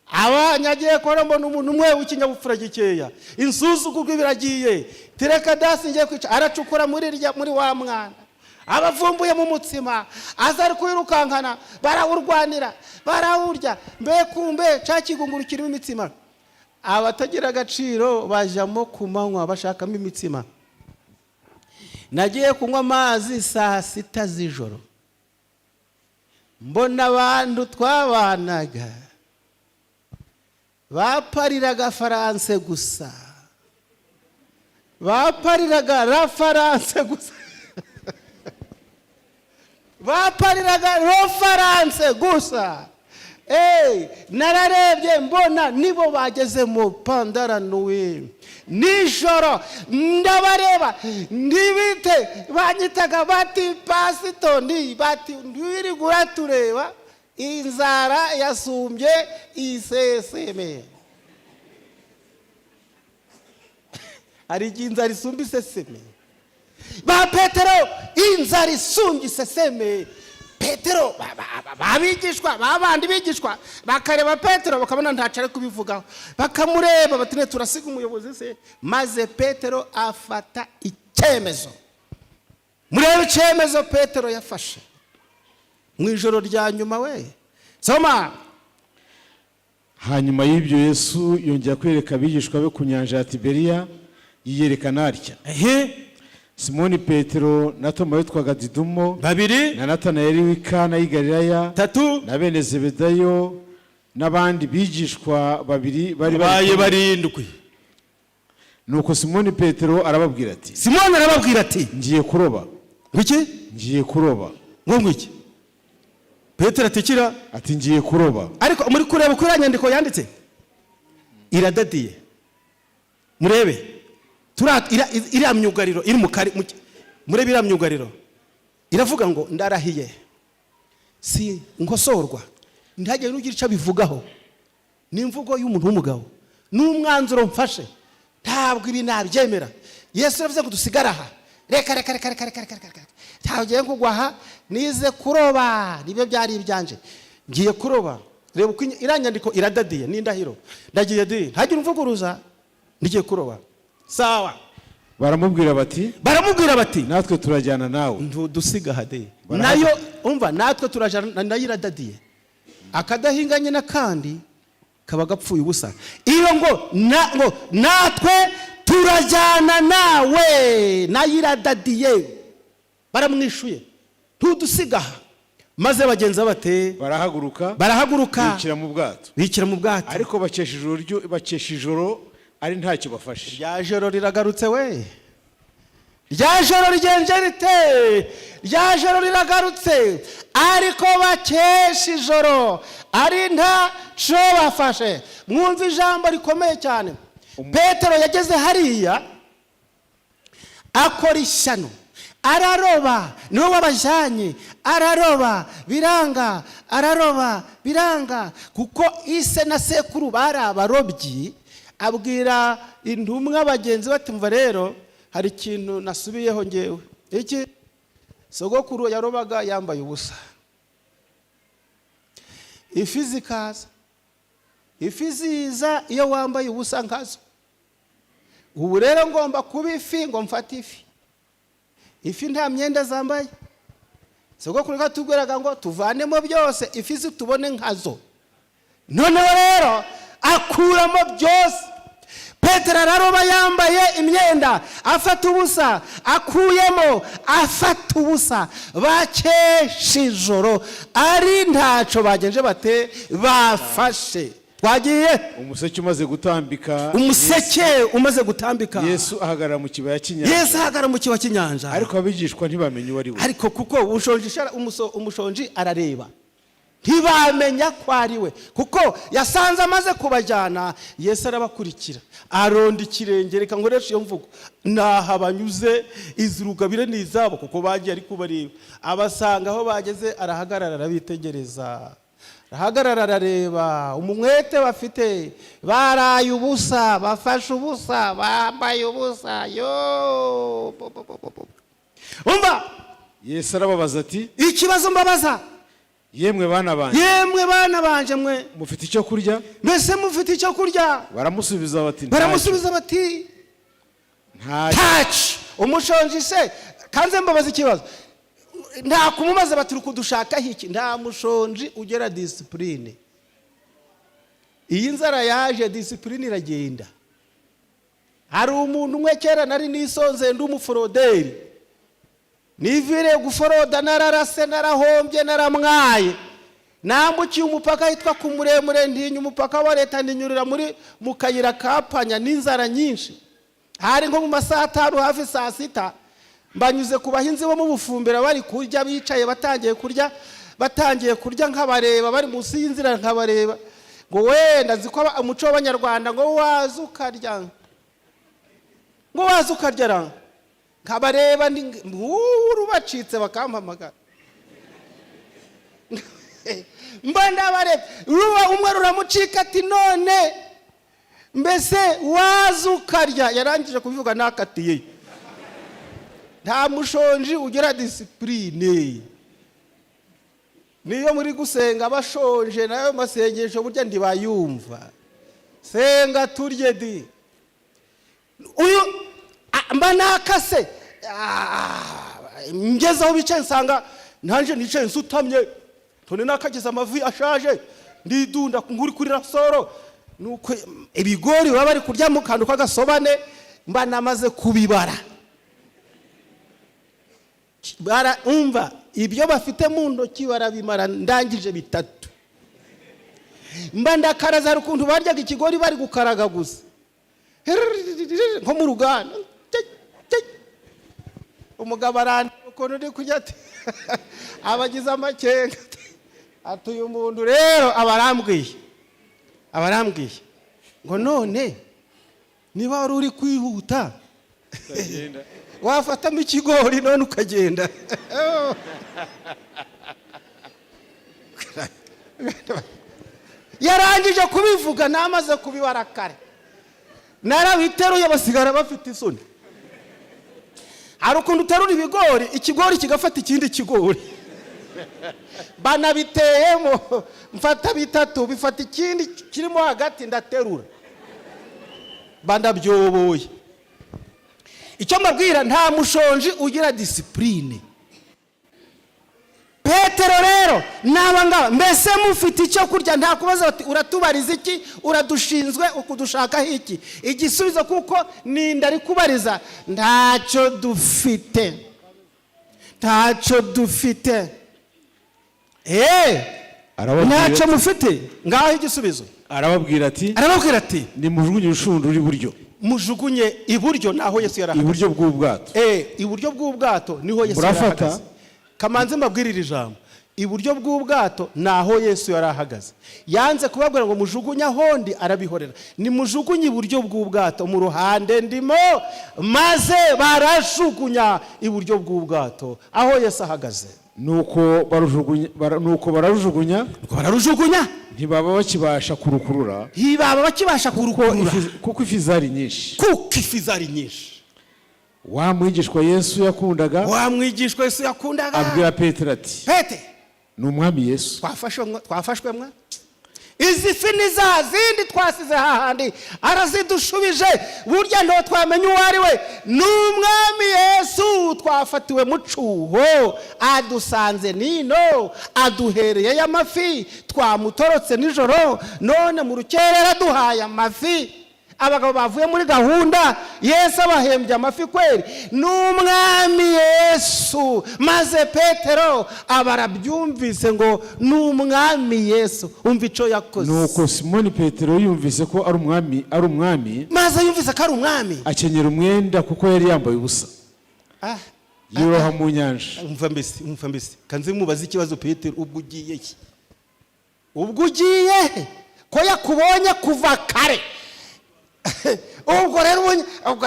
abanyagiye kubona, mbona umuntu umwe w'ikinyabupfura gikeya, insuzugurwa biragiye, tereka dasi ngiye kwica. Aracukura muri rya, muri wa mwana abavumbuye mu mutsima, aza ari kwirukankana, barawurwanira, barawurya. Mbe kumbe cya kigunguru kirimo imitsima, abatagira agaciro bajyamo ku manywa bashakamo imitsima. Nagiye kunywa amazi saa 6 z'ijoro, mbona abantu twabanaga bapariraga faranse gusa, bapariraga la faranse gusa, bapariraga ro faranse gusa. Nararebye mbona nibo bageze mu pandaranuwe nijoro. Ndabareba, ntibite banyitaga bati pasitoni, bati ntiwirigura tureba inzara yasumbye iseseme. Hari igihe inzara isumba iseseme. Ba Petero, inzara isumbye iseseme. Petero, babigishwa babandi bigishwa bakareba Petero, bakabona ntacyo ari kubivugaho, bakamureba bati: "Ne turasiga umuyobozi se?" Maze Petero afata icyemezo. Murebe icyemezo Petero yafashe mu ijoro rya nyuma we. Soma. Hanyuma y'ibyo, Yesu yongera kwereka abigishwa be ku nyanja ya Tiberiya, yiyerekana atya: Simoni Petero na Toma witwaga Didumo, Babiri. na Natanayeli w'i Kana y'i Galilaya, Tatu. na bene Zebedayo n'abandi bigishwa babiri bari Baye kumwe. barindwi. Nuko Simoni Petero arababwira ati: Simoni arababwira ati: "Ngiye kuroba." Ngwiki? "Ngiye kuroba." Ngo ngwiki? Petero atikira. Ati: "Ngiye kuroba." Ariko muri kureba uko iriya nyandiko yanditse, iradadiye. Murebe iriya myugariro iri mu kari murebe iriya myugariro iravuga ngo: "Ndarahiye si nkosorwa, ntihagire n'ugira icyo abivugaho." Ni imvugo y'umuntu w'umugabo, ni umwanzuro mfashe, ntabwo ibi nabyemera. Yesu yavuze ngo dusigare aha. Reka, reka, reka, reka, reka, reka, reka, reka, ntabwo ngiye kugwa aha. Nize kuroba, nibyo byari ibyanje, ngiye kuroba. Reba uko iriya nyandiko iradadiye, ni indahiro: "Ndagiye di, ntagire umvuguruza, ngiye kuroba." Sawa. Baramubwira bati: Baramubwira bati: "Natwe turajyana nawe." "Ntudusiga aha de." Nayo umva, "Natwe turajana." Nayo iradadiye. Akadahinganye n'akandi kaba gapfuye ubusa. Iyo ngo na, ngo "Natwe turajyana nawe", nayo iradadiye. Baramwishuye: "Ntudusiga aha." Maze bagenza bate? Barahaguruka, Barahaguruka, bikira mu bwato, bikira mu bwato. Ariko bakesha ijoro ari ntacyo bafashe. Rya joro riragarutse we. Rya joro rigenje rite? Rya joro riragarutse, ariko bakesha ijoro ari nta cyo bafashe. Mwumva ijambo rikomeye cyane. Petero yageze hariya akora ishyano, araroba, niwe wabajyanye, araroba biranga, araroba biranga, kuko ise na sekuru bari abarobyi. Abwira intumwa bagenzi bati: "Mva rero, hari ikintu nasubiyeho ngewe. Iki sogokuru yarobaga yambaye ubusa, ifi zikaza, ifi ziza iyo wambaye ubusa nkazo. Ubu rero ngomba kuba ifi ngo mfate ifi. Ifi nta myenda zambaye. Sogokuru katubwiraga ngo tuvanemo byose, ifi zitubone nkazo." Noneho rero akuramo byose. Petero araroba yambaye imyenda, afata ubusa, akuyemo, afata ubusa, bakesha ijoro ari ntaco bagenje bate bafashe. Twagiye. Umuseke umaze gutambika, Umuseke umaze gutambika, Yesu ahagarara mu kibaya cy'inyanja. Yesu ahagarara mu kibaya cy'inyanja. Ariko abigishwa ntibamenye uwo ari we. Ariko kuko umushonji arareba, ntibamenya ko ari we, kuko yasanze amaze kubajyana. Yesu arabakurikira, aronda ikirenge. Reka nkoresha iyo mvugo, naha banyuze, izi rugabire ni izabo, kuko bagiye ari kubareba. Abasanga aho bageze, arahagarara, arabitegereza, arahagarara, arareba umwete bafite. Baraye ubusa, bafashe ubusa, bambaye ubusa, yo bo, bo, bo, bo, bo. Umva. Yesu arababaza ati: Ikibazo mbabaza: "Yemwe bana banjye, "Yemwe bana banje mwe, mufite icyo kurya?" Mbese mufite icyo kurya?" Baramusubiza bati: "Ntacyo." Baramusubiza bati: "Ntacyo." "Ntacyo." Umushonji se, kanze mbabaza ikibazo, nta kumubaza bati: "Uri kudushakaho iki?" Nta mushonji ugera discipline. Iyi nzara yaje, discipline iragenda. Hari umuntu umwe kera nari nisonze, ndi umuforoderi, niviriye guforoda, nararase, narahombye, naramwaye. Nambukiye umupaka witwa ku Muremure, ntinya umupaka wa leta, ndinyurira muri mu kayira ka panya n'inzara nyinshi. Hari nko mu masaha 5, hafi saa 6. Mbanyuze ku bahinzi bo mu Bufumbira bari kurya, bicaye, batangiye kurya, batangiye kurya, nkabareba bari munsi y'inzira, nkabareba ngo wenda nzi ko umuco w'Abanyarwanda ngo waza ukarya, ngo waza ukarya ra. Nkabareba rubacitse, bakampamagara, mba ndabareba, ruba umwe ruramucika ati: "None mbese waza ukarya?" Yarangije kubivuga nakatiye. Nta mushonji ugira discipline. Niyo muri gusenga bashonje, nayo masengesho burya ntibayumva. Senga turye di. Uyu mba nakase. Ngeze aho bicaye, nsanga nanjye nicaye nsutamye, tone nakageze amavi ashaje, ndidunda nkuri kuri rasoro. Nuko ibigori baba bari kurya mu kantu k'agasobane, mba namaze kubibara. Umva, ibyo bafite mu ntoki barabimara. Ndangije bitatu, mba ndakaraza. Hari ukuntu baryaga ikigori bari gukaraga gusa, nko mu ruganda. Umugabo arandeba ukuntu uri kujya, ati abagize amakenga, ati: "Uyu muntu rero aba arambwiye ngo none niba wari uri kwihuta, wafatamo ikigori none ukagenda." Yarangije kubivuga namaze kubibara kare, narabiteruye, basigara bafite isoni. Hari ukuntu uterura ibigori, ikigori kigafata ikindi kigori. Banabiteyemo, mfata bitatu, bifata ikindi kirimo hagati, ndaterura, bandabyoboye. Icyo mbabwira, nta mushonji ugira discipline. Petero rero n'aba ngaba: "Mbese mufite icyo kurya?" Nta kubaza bati: "Uratubariza iki? Uradushinzwe ukudushakaho iki?" Igisubizo, kuko ninda ari kubariza: "Ntacyo dufite, ntacyo dufite." Eee! Arababwira "Ntacyo mufite." Ngaho igisubizo. Arababwira ati: Arababwira ati: "Nimujugunye urushundura iburyo." "Mujugunye iburyo." Naho Yesu yarahagaze. Iburyo bw'ubwato. Iburyo bw'ubwato niho Yesu Murafata. yarahagaze. Kamanzi, mbabwirire ijambo. Iburyo bw'ubwato ni aho Yesu yari ahagaze. Yanze kubabwira ngo mujugunye ahondi, arabihorera. Nimujugunye iburyo bw'ubwato, mu ruhande ndimo. Maze barajugunya iburyo bw'ubwato aho Yesu ahagaze. Nuko bararujugunya. Nuko bararujugunya. Ntibaba bakibasha kurukurura. Ntibaba bakibasha kurukurura. Kuko ifi zari nyinshi. Kuko ifi zari nyinshi. Wa mwigishwa Yesu yakundaga Wa mwigishwa Yesu yakundaga abwira Petero ati: Pete "Ni Umwami Yesu." Twafashwe mwa, twafashwe mwa. Izi fi ni za zindi twasize hahandi, arazidushubije. Burya nto twamenya uwo ari we, ni Umwami Yesu. Twafatiwe mu cuho, adusanze nino, aduhereye amafi. Twamutorotse nijoro, none mu rukerera aduhaye amafi. Abagabo bavuye muri gahunda, Yesu abahembye amafi. Kweri ni Umwami Yesu. Maze Petero aba arabyumvise ngo ni Umwami Yesu. Umva icyo yakoze. Nuko Simoni Petero yumvise ko ari Umwami, Maze yumvise ko ari Umwami, akenyera umwenda, kuko yari yambaye ubusa, yiroha mu nyanja. Umva mbese, umva mbese, kanze mubaze ikibazo. Petero, ubwo ugiye he? Ubwo ugiye he ko yakubonye kuva kare? Ubwo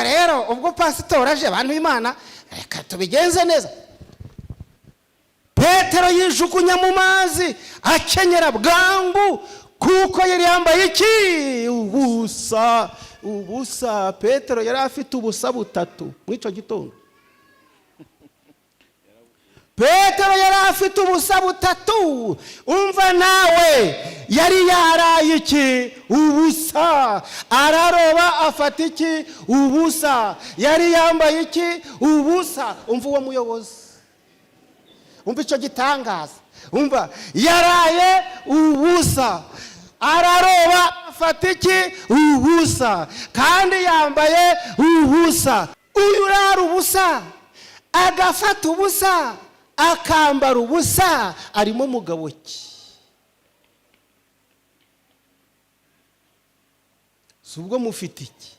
rero ubwo pasitori aje, abantu b'Imana, reka tubigenze neza. Petero yijugunya mu mazi, akenyera bwangu, kuko yari yambaye iki? Ubusa, ubusa. Petero yari afite ubusa butatu muri icyo gitondo. Petero yari afite ubusa butatu. Umva nawe, yari yaraye iki? Ubusa. Araroba, afata iki? Ubusa. Yari yambaye iki? Ubusa. Umva uwo muyobozi, umva icyo gitangaza. Umva, yaraye ubusa, araroba, afata iki? Ubusa. Kandi yambaye ubusa. Uyu urara ubusa, agafata ubusa, akambara ubusa, arimo mugabo ki? Si ubwo mufite iki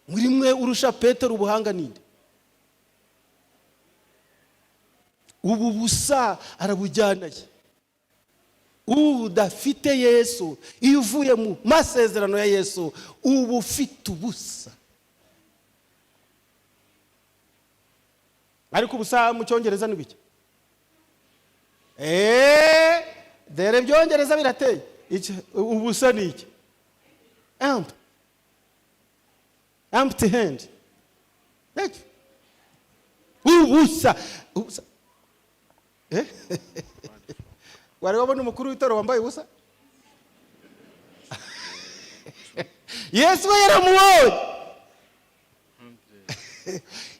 muri mwe? Urusha Petero ubuhanga ninde? Ubu busa arabujyanaye. Udafite Yesu, iyo uvuye mu masezerano ya Yesu, uba ufite ubusa. Ariko ubusa mu Cyongereza ni bike. Eee, dore ibyongereza birateye. Ubusa ni iki? Empty hand. Ubusa, ubusa. Wari wabona umukuru w'itorero wambaye ubusa? Yesu we yaramubonye.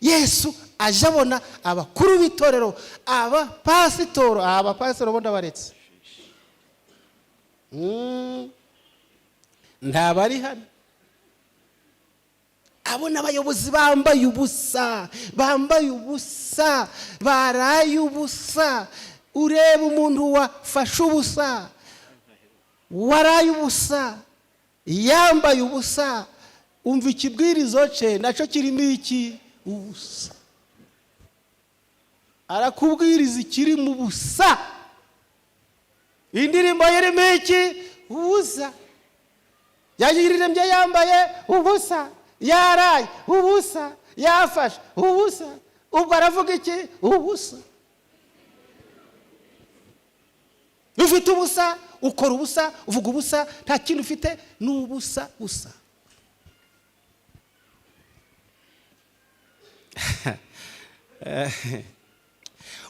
Yesu aje abona abakuru b'itorero, abapasitoro. Abapasitoro bo ndabaretse, ntabari hano. Abona abayobozi bambaye ubusa, bambaye ubusa, baraye ubusa. Ureba umuntu wafashe ubusa, waraye ubusa, yambaye ubusa, umva ikibwirizo cye nacyo kirimo iki? Ubusa. Arakubwiriza ikiri mu busa. Indirimbo irimo iki? Ubusa. Yayiririmbye yambaye ubusa, yaraye ubusa, yafashe ubusa. Ubwo aravuga iki? Ubusa. Ufite ubusa, ukora ubusa, uvuga ubusa, nta kintu ufite, ni ubusa busa.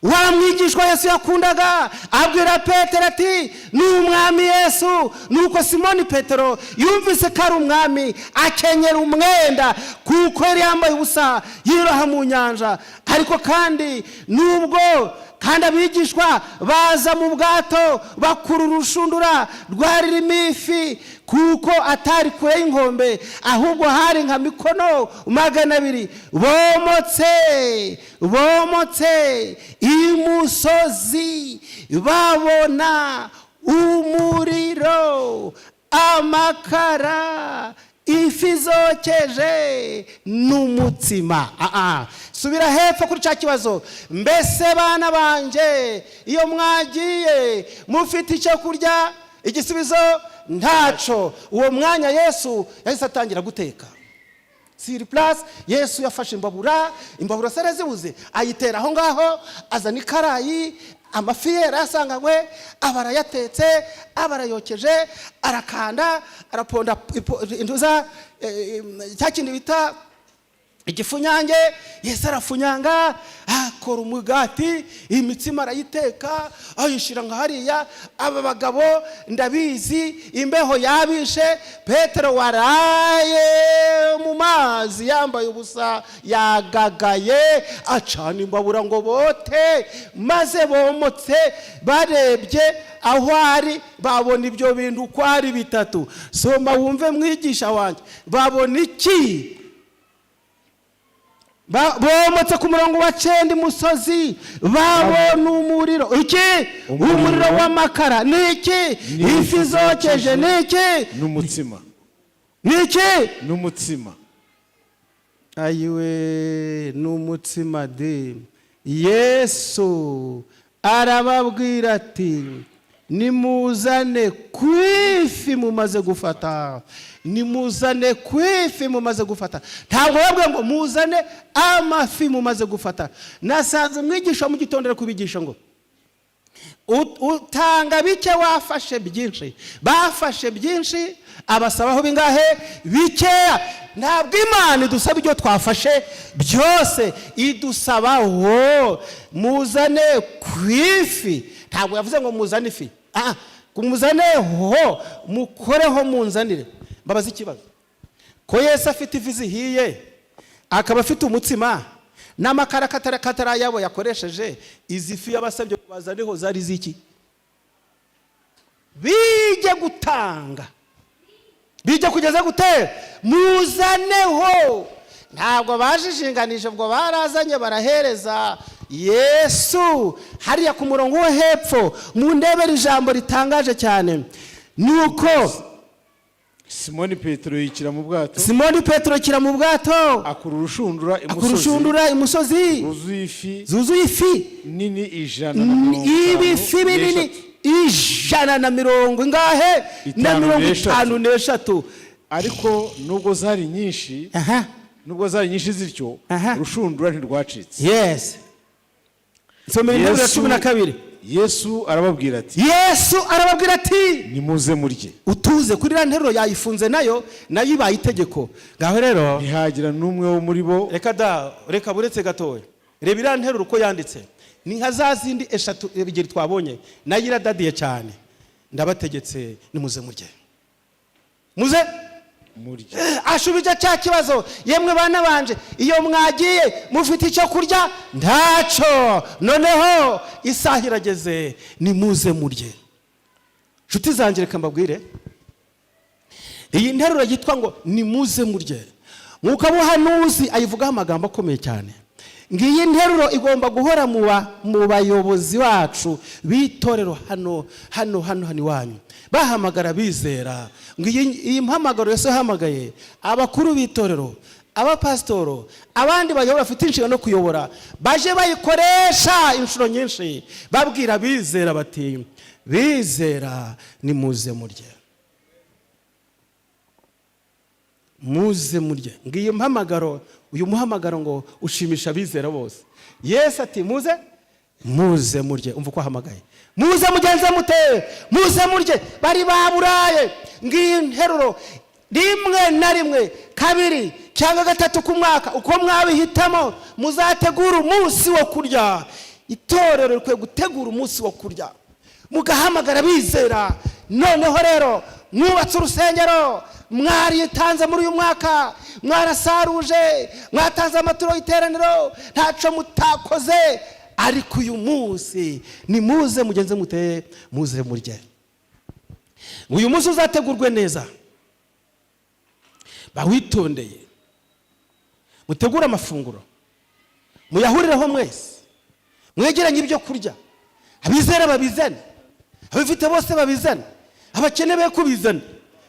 Wa mwigishwa Yesu yakundaga abwira Petero ati: "Ni Umwami Yesu." Nuko Simoni Petero yumvise ko ari Umwami, akenyera umwenda, kuko yari yambaye ubusa, yiroha mu nyanja. Ariko kandi nubwo kandi abigishwa baza mu bwato, bakura urushundura rwari rurimo ifi, kuko atari kure y'inkombe, ahubwo hari nka mikono 200, bomotse imusozi, babona umuriro, amakara, ifi zokeje n'umutsima. Subira hepfo kuri cya kibazo. Mbese bana banjye, iyo mwagiye mufite icyo kurya? Igisubizo: ntaco. Uwo mwanya Yesu yahise atangira guteka sur place. Yesu yafashe imbabura, imbabura se zibuze, ayitera aho ngaho, azana ikarayi, amafi yera yasanganywe, aba arayatetse, aba arayokeje, arakanda, araponda intuza, cya kindi bita igifunyange. Yesu arafunyanga, akora umugati, imitsima arayiteka, ayishyira nka hariya. Aba bagabo ndabizi imbeho yabishe. Petero waraye mu mazi yambaye ubusa yagagaye, acana imbabura ngo bote. Maze bomotse, barebye aho ari, babona ibyo bintu uko ari bitatu. Soma wumve, mwigisha wanjye. Babona iki? Bomotse ku murongo wa 9, imusozi babona umuriro. Iki? Umuriro. Umuriro w'amakara. Ni iki? Ni ifi zokeje. Ni iki? N'umutsima. Ni iki? N'umutsima. Ayiwe, ni umutsima de! Yesu arababwira ati: "Nimuzane ku ifi mumaze gufata, nimuzane ku ifi mumaze gufata." Ntabwo babwiye ngo muzane amafi mumaze gufata. Nasanze umwigisha wa mu gitondo ari kubigisha ngo utanga bike wafashe byinshi. Bafashe byinshi, abasabaho bingahe? Bikeya. Ntabwo Imana idusaba ibyo twafashe byose, idusabaho muzane ku ifi. Ntabwo yavuze ngo muzane ifi. Ah, muzaneho, mukoreho, munzanire. Mbabaza ikibazo: ko Yesu afite ifi zihiye, akaba afite umutsima n'amakara katari ayabo yakoresheje, izi fi yabasabye bazaneho zari ziki? Bijye gutanga, bijya kugeza gute? Muzaneho. Ntabwo bajijinganije, ubwo barazanye, barahereza Yesu. Hariya ku murongo wo hepfo mu ndebera ijambo ritangaje cyane, ni uko Simoni Petero yikira mu bwato. Simoni Petero kira mu bwato. Akura urushundura akura imusozi urushundura imusozi ruzuye ifi zuzuye ifi nini 150 ibifi binini n'eshatu. Ijana na mirongo ingahe? Na Itanu mirongo n'eshatu. itanu n'eshatu. Ariko nubwo zari nyinshi, nubwo zari nyinshi zityo, urushundura ntirwacitse. Yes, nsomera interuro ya 12. Yesu arababwira ati: Yesu arababwira ati: "Nimuze murye." Utuze kuri iriya nteruro, yayifunze nayo, nayo ibaye itegeko. Ngaho rero. Ntihagira n'umwe wo muri bo Reka da, reka, buretse gatoya. Reba iriya nteruro uko yanditse, ni nka za zindi eshatu, ebyiri twabonye. Nayo iradadiye cyane. Ndabategetse, nimuze murye, muze murye. Ashubije cya kibazo: yemwe bana banje, iyo mwagiye mufite icyo kurya? Ntaco. Noneho isaha irageze, nimuze murye. Nshuti zanjye, reka mbabwire, iyi nteruro yitwa ngo nimuze murye, Mwuka buhanuzi ayivugaho amagambo akomeye cyane. Ngiyi nteruro igomba guhora mu bayobozi bacu b'itorero hano hano hano hano iwanyu, bahamagara bizera. Ngo iyi mpamagaro Yesu yahamagaye abakuru b'itorero, abapasitoro, abandi bayobora bafite inshingano yo kuyobora, baje bayikoresha inshuro nyinshi babwira abizera bati: "Bizera, nimuze murye, muze murye." Ngiyi mpamagaro, uyu muhamagaro ngo ushimisha abizera bose. Yesu ati: "Muze, muze murye." Umva uko ahamagaye: "Muze mugenze mute? Muze murye." Bari baburaye. Ngiyi nteruro rimwe na rimwe, kabiri cyangwa gatatu ku mwaka, uko mwabihitamo, muzategura umunsi wo kurya. Itorero rikwiye gutegura umunsi wo kurya, mugahamagara bizera. Noneho rero mwubatse urusengero, mwaritanze muri uyu mwaka, mwarasaruje, mwatanze amaturo y'iteraniro, ntaco mutakoze, ariko uyu munsi nimuze mugenze mute? Muze murye. Uyu munsi uzategurwe neza, bawitondeye, mutegure amafunguro, muyahurireho mwese, mwegeranye ibyo kurya, abizera babizane, ababifite bose babizane, abakene be kubizana.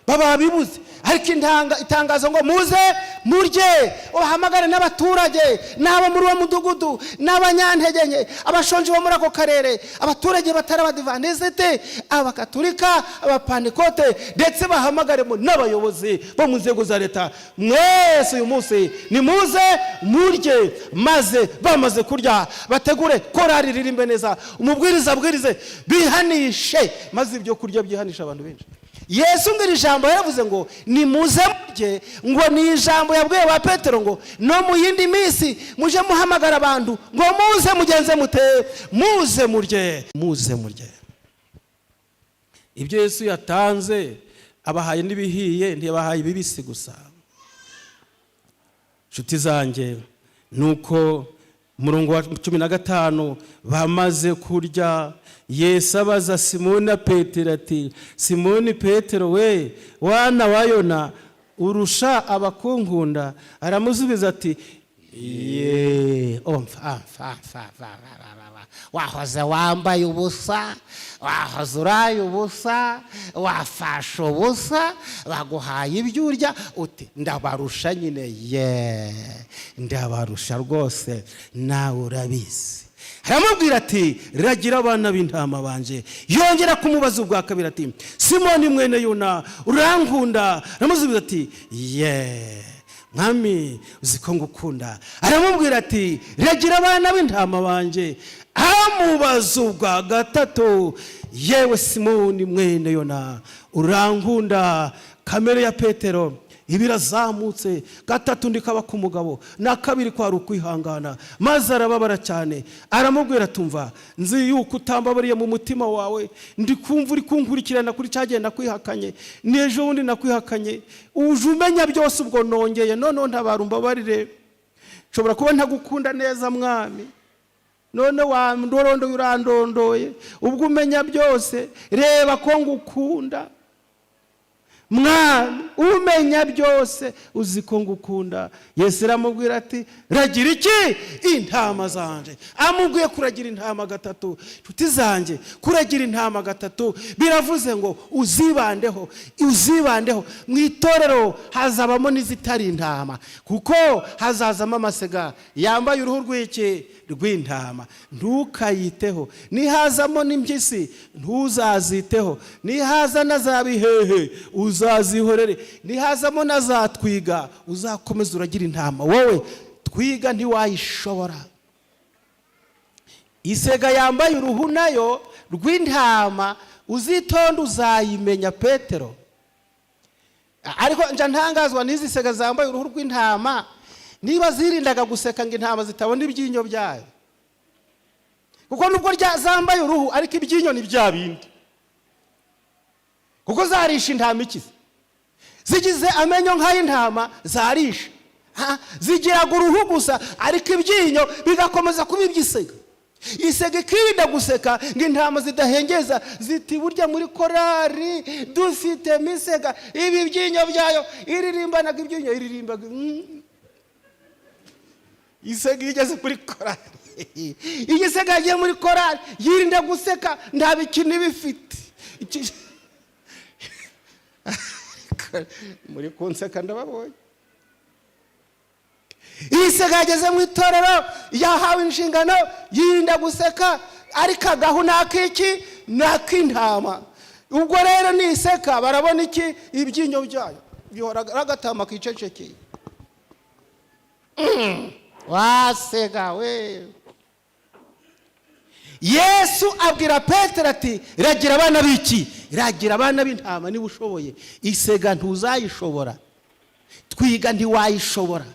Baba bibuze, ariko intanga itangazo ngo muze murye, ubahamagare n'abaturage n'abo muri uwo mudugudu n'abanyantege nke, abashonji bo muri ako karere, abaturage batari Abadivantisite, Abakaturika, Abapantekote, ndetse bahamagaremo n'abayobozi bo mu nzego za leta. Mwese uyu munsi nimuze murye. Maze bamaze kurya, bategure korari ririmbe neza, umubwiriza abwirize, bihanishe, maze ibyo kurya byihanisha abantu benshi. Yesu ngo iri jambo yaravuze ngo nimuze murye, ngo ni ijambo yabwiye ba Petero ngo no mu yindi minsi muje muhamagara abantu ngo muze mugenze mute, muze murye, muze murye. Ibyo Yesu yatanze, abahaye n'ibihiye, ntiyabahaye ibibisi gusa. Inshuti zanjye, nuko umurongo wa 15, bamaze kurya, Yesu abaza Simoni Petero ati: "Simoni Petero we, wana wa Yona, urusha abakunkunda?" Aramusubiza ati: "Ye." Omfa amfa amfa amfa amfa. Wahoze wambaye ubusa, wahoze uraye ubusa, wafashe ubusa, baguhaye ibyo urya, uti ndabarusha nyine. Ye, ndabarusha rwose, nawe urabizi. Aramubwira ati: "Ragira abana b'intama banje." Yongera kumubaza ubwa kabiri ati: "Simoni mwene Yona, urankunda?" Aramusubiza ati: "Ye, Mwami, uzi ko ngukunda." Aramubwira ati: "Ragira abana b'intama banje." Amubaza ubwa gatatu: "Yewe Simoni mwene Yona, urankunda?" Kamere ya Petero iba irazamutse. Gatatu ndikaba ku mugabo, na kabiri kwari ukwihangana, maze arababara cyane. Aramubwira: "Tumva, nzi yuko utambabariye mu mutima wawe, ndi kumva uri kunkurikirana kuri cyagihe nakwihakanye, n'ejo bundi nakwihakanye, uje umenya byose. Ubwo nongeye noneho ntabara, umbabarire, nshobora kuba ntagukunda neza, Mwami. None wandondoye, urandondoye, ubwo umenya byose, reba ko ngukunda. Mwami, umenya byose, uzi ko ngukunda." Yesu aramubwira ati: "Ragira iki? Intama zanjye." Amubwiye kuragira intama gatatu. Inshuti zanjye, kuragira intama gatatu biravuze ngo uzibandeho, uzibandeho. Mu itorero hazabamo n'izitari intama, kuko hazazamo amasega yambaye uruhu rw'iki? Rw'intama. Ntukayiteho. Nihazamo n'impyisi, ntuzaziteho. Nihaza na za bihehe, uzazihorere. Nihazamo na za twiga, uzakomeza uragira intama. Wowe twiga ntiwayishobora. Isega yambaye uruhu nayo rw'intama, uzitonde uzayimenya. Petero, ariko njya ntangazwa n'izi sega zambaye uruhu rw'intama, niba zirindaga guseka ngo intama zitabona ibyinyo byayo, kuko nubwo zambaye uruhu, ariko ibyinyo ni bya bindi, kuko zarisha intama ikize, zigize amenyo nk'ay'intama zarisha. Zigiraga uruhu gusa, ariko ibyinyo bigakomeza kuba iby'isega. Isega ikirinda guseka ngo intama zidahengeza ziti: "Burya muri korari dufitemo isega." Ibi byinyo byayo iririmbanaga ibyinyo, iririmbaga. Isega iyo igeze muri korari, iyo isega yagiye muri korari, yirinda guseka, nta bikini bifite. Muri kunseka, ndababonye. Iyi sega yageze mu itorero, yahawe inshingano, yirinda guseka, ariko agahu ni ak'iki? Ni ak'intama. Ubwo rero niseka barabona iki? Ibyinyo byayo. Bihora agatama kicecekeye. Wasega we. Yesu abwira Petero ati: "Ragira abana b'iki? Ragira abana b'intama niba ushoboye. Isega ntuzayishobora, twiga ntiwayishobora.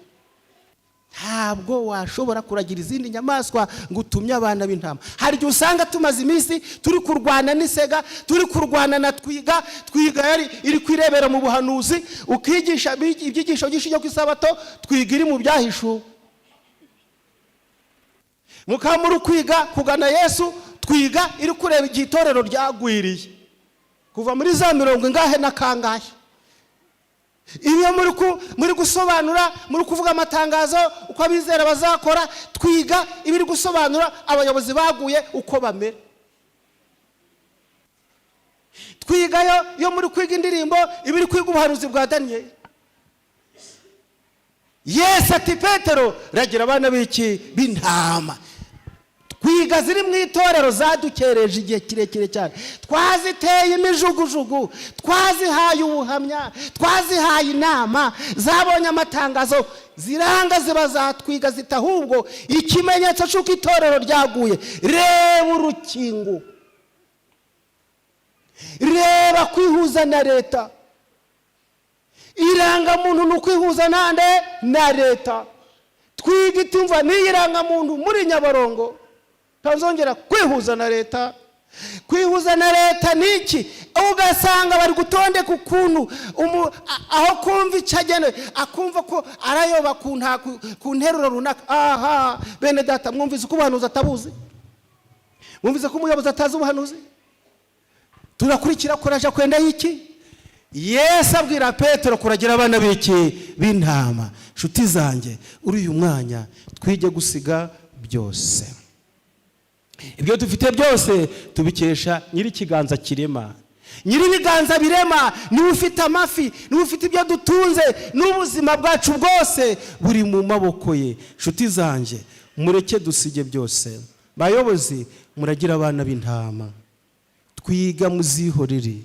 Ntabwo washobora kuragira izindi nyamaswa ngo utumye abana b'intama." Hari igihe usanga tumaze iminsi turi kurwana n'isega, turi kurwana na twiga. Twiga yari iri kwirebera mu buhanuzi, ukigisha ibyigisho byinshi byo ku isabato, twiga iri mu byahishuwe. Mukaba muri kwiga kugana Yesu, twiga iri kureba igihe itorero ryagwiriye kuva muri za mirongo ingahe na kangahe. Iyo muri gusobanura, muri kuvuga amatangazo uko abizera bazakora, twiga ibiri gusobanura abayobozi baguye uko bamera. Twigayo iyo muri kwiga indirimbo iba iri kwiga ubuhanuzi bwa Daniyeli. Yesu ati: "Petero, ragira abana b'iki? B'intama." Twiga ziri mu itorero zadukereje igihe kirekire cyane. Twaziteye imijugujugu, twazihaye ubuhamya, twazihaye inama, zabonye amatangazo ziranga, ziba zatwiga zita. Ahubwo ikimenyetso cy'uko itorero ryaguye, reba urukingo, reba kwihuza na leta. Irangamuntu ni ukwihuza nande? Na leta. Twiga itumva n'iyi rangamuntu muri Nyabarongo ntazongera kwihuza na leta. Kwihuza na leta ni iki? Ugasanga bari gutondeka ukuntu aho kumva icyo agenewe, akumva ko arayoba ku nteruro runaka. Aha bene data, mwumvise ko ubuhanuzi atabuzi? Mwumvise ko umuyobozi atazi ubuhanuzi? Turakurikira kuraja kwenda y'iki? Yesu abwira Petero kuragira abana b'iki? B'intama. Nshuti zanjye, uri uyu mwanya twige gusiga byose. Ibyo dufite byose tubikesha nyir'ikiganza kirema. Nyir'ibiganza birema niwe ufite amafi, niwe ufite ibyo dutunze, n'ubuzima bwacu bwose buri mu maboko ye. Nshuti zanjye, mureke dusige byose. Bayobozi, muragira abana b'intama. Twiga muzihorere,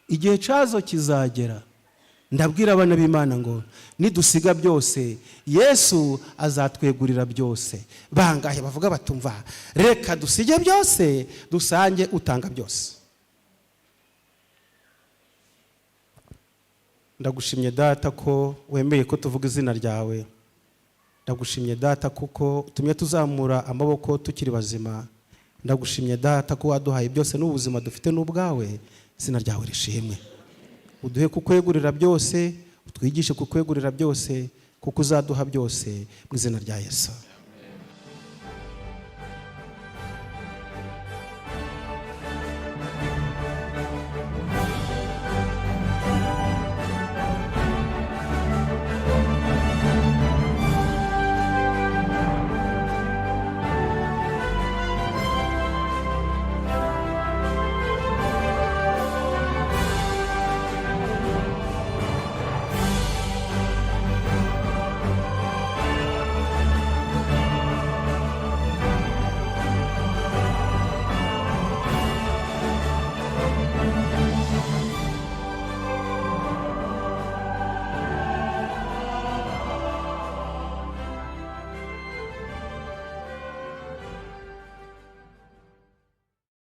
igihe cyazo kizagera. Ndabwira abana b'Imana ngo nidusiga byose, Yesu azatwegurira byose. Bangahe bavuga batumva: "Reka dusige byose, dusange utanga byose"? Ndagushimye Data ko wemeye ko tuvuga izina ryawe. Ndagushimye Data kuko utumye tuzamura amaboko tukiri bazima. Ndagushimye Data ko waduhaye byose n'ubuzima dufite n'ubwawe. Izina ryawe rishimwe. Uduhe kukwegurira byose, utwigishe kukwegurira byose, kuko uzaduha byose, mu izina rya Yesu.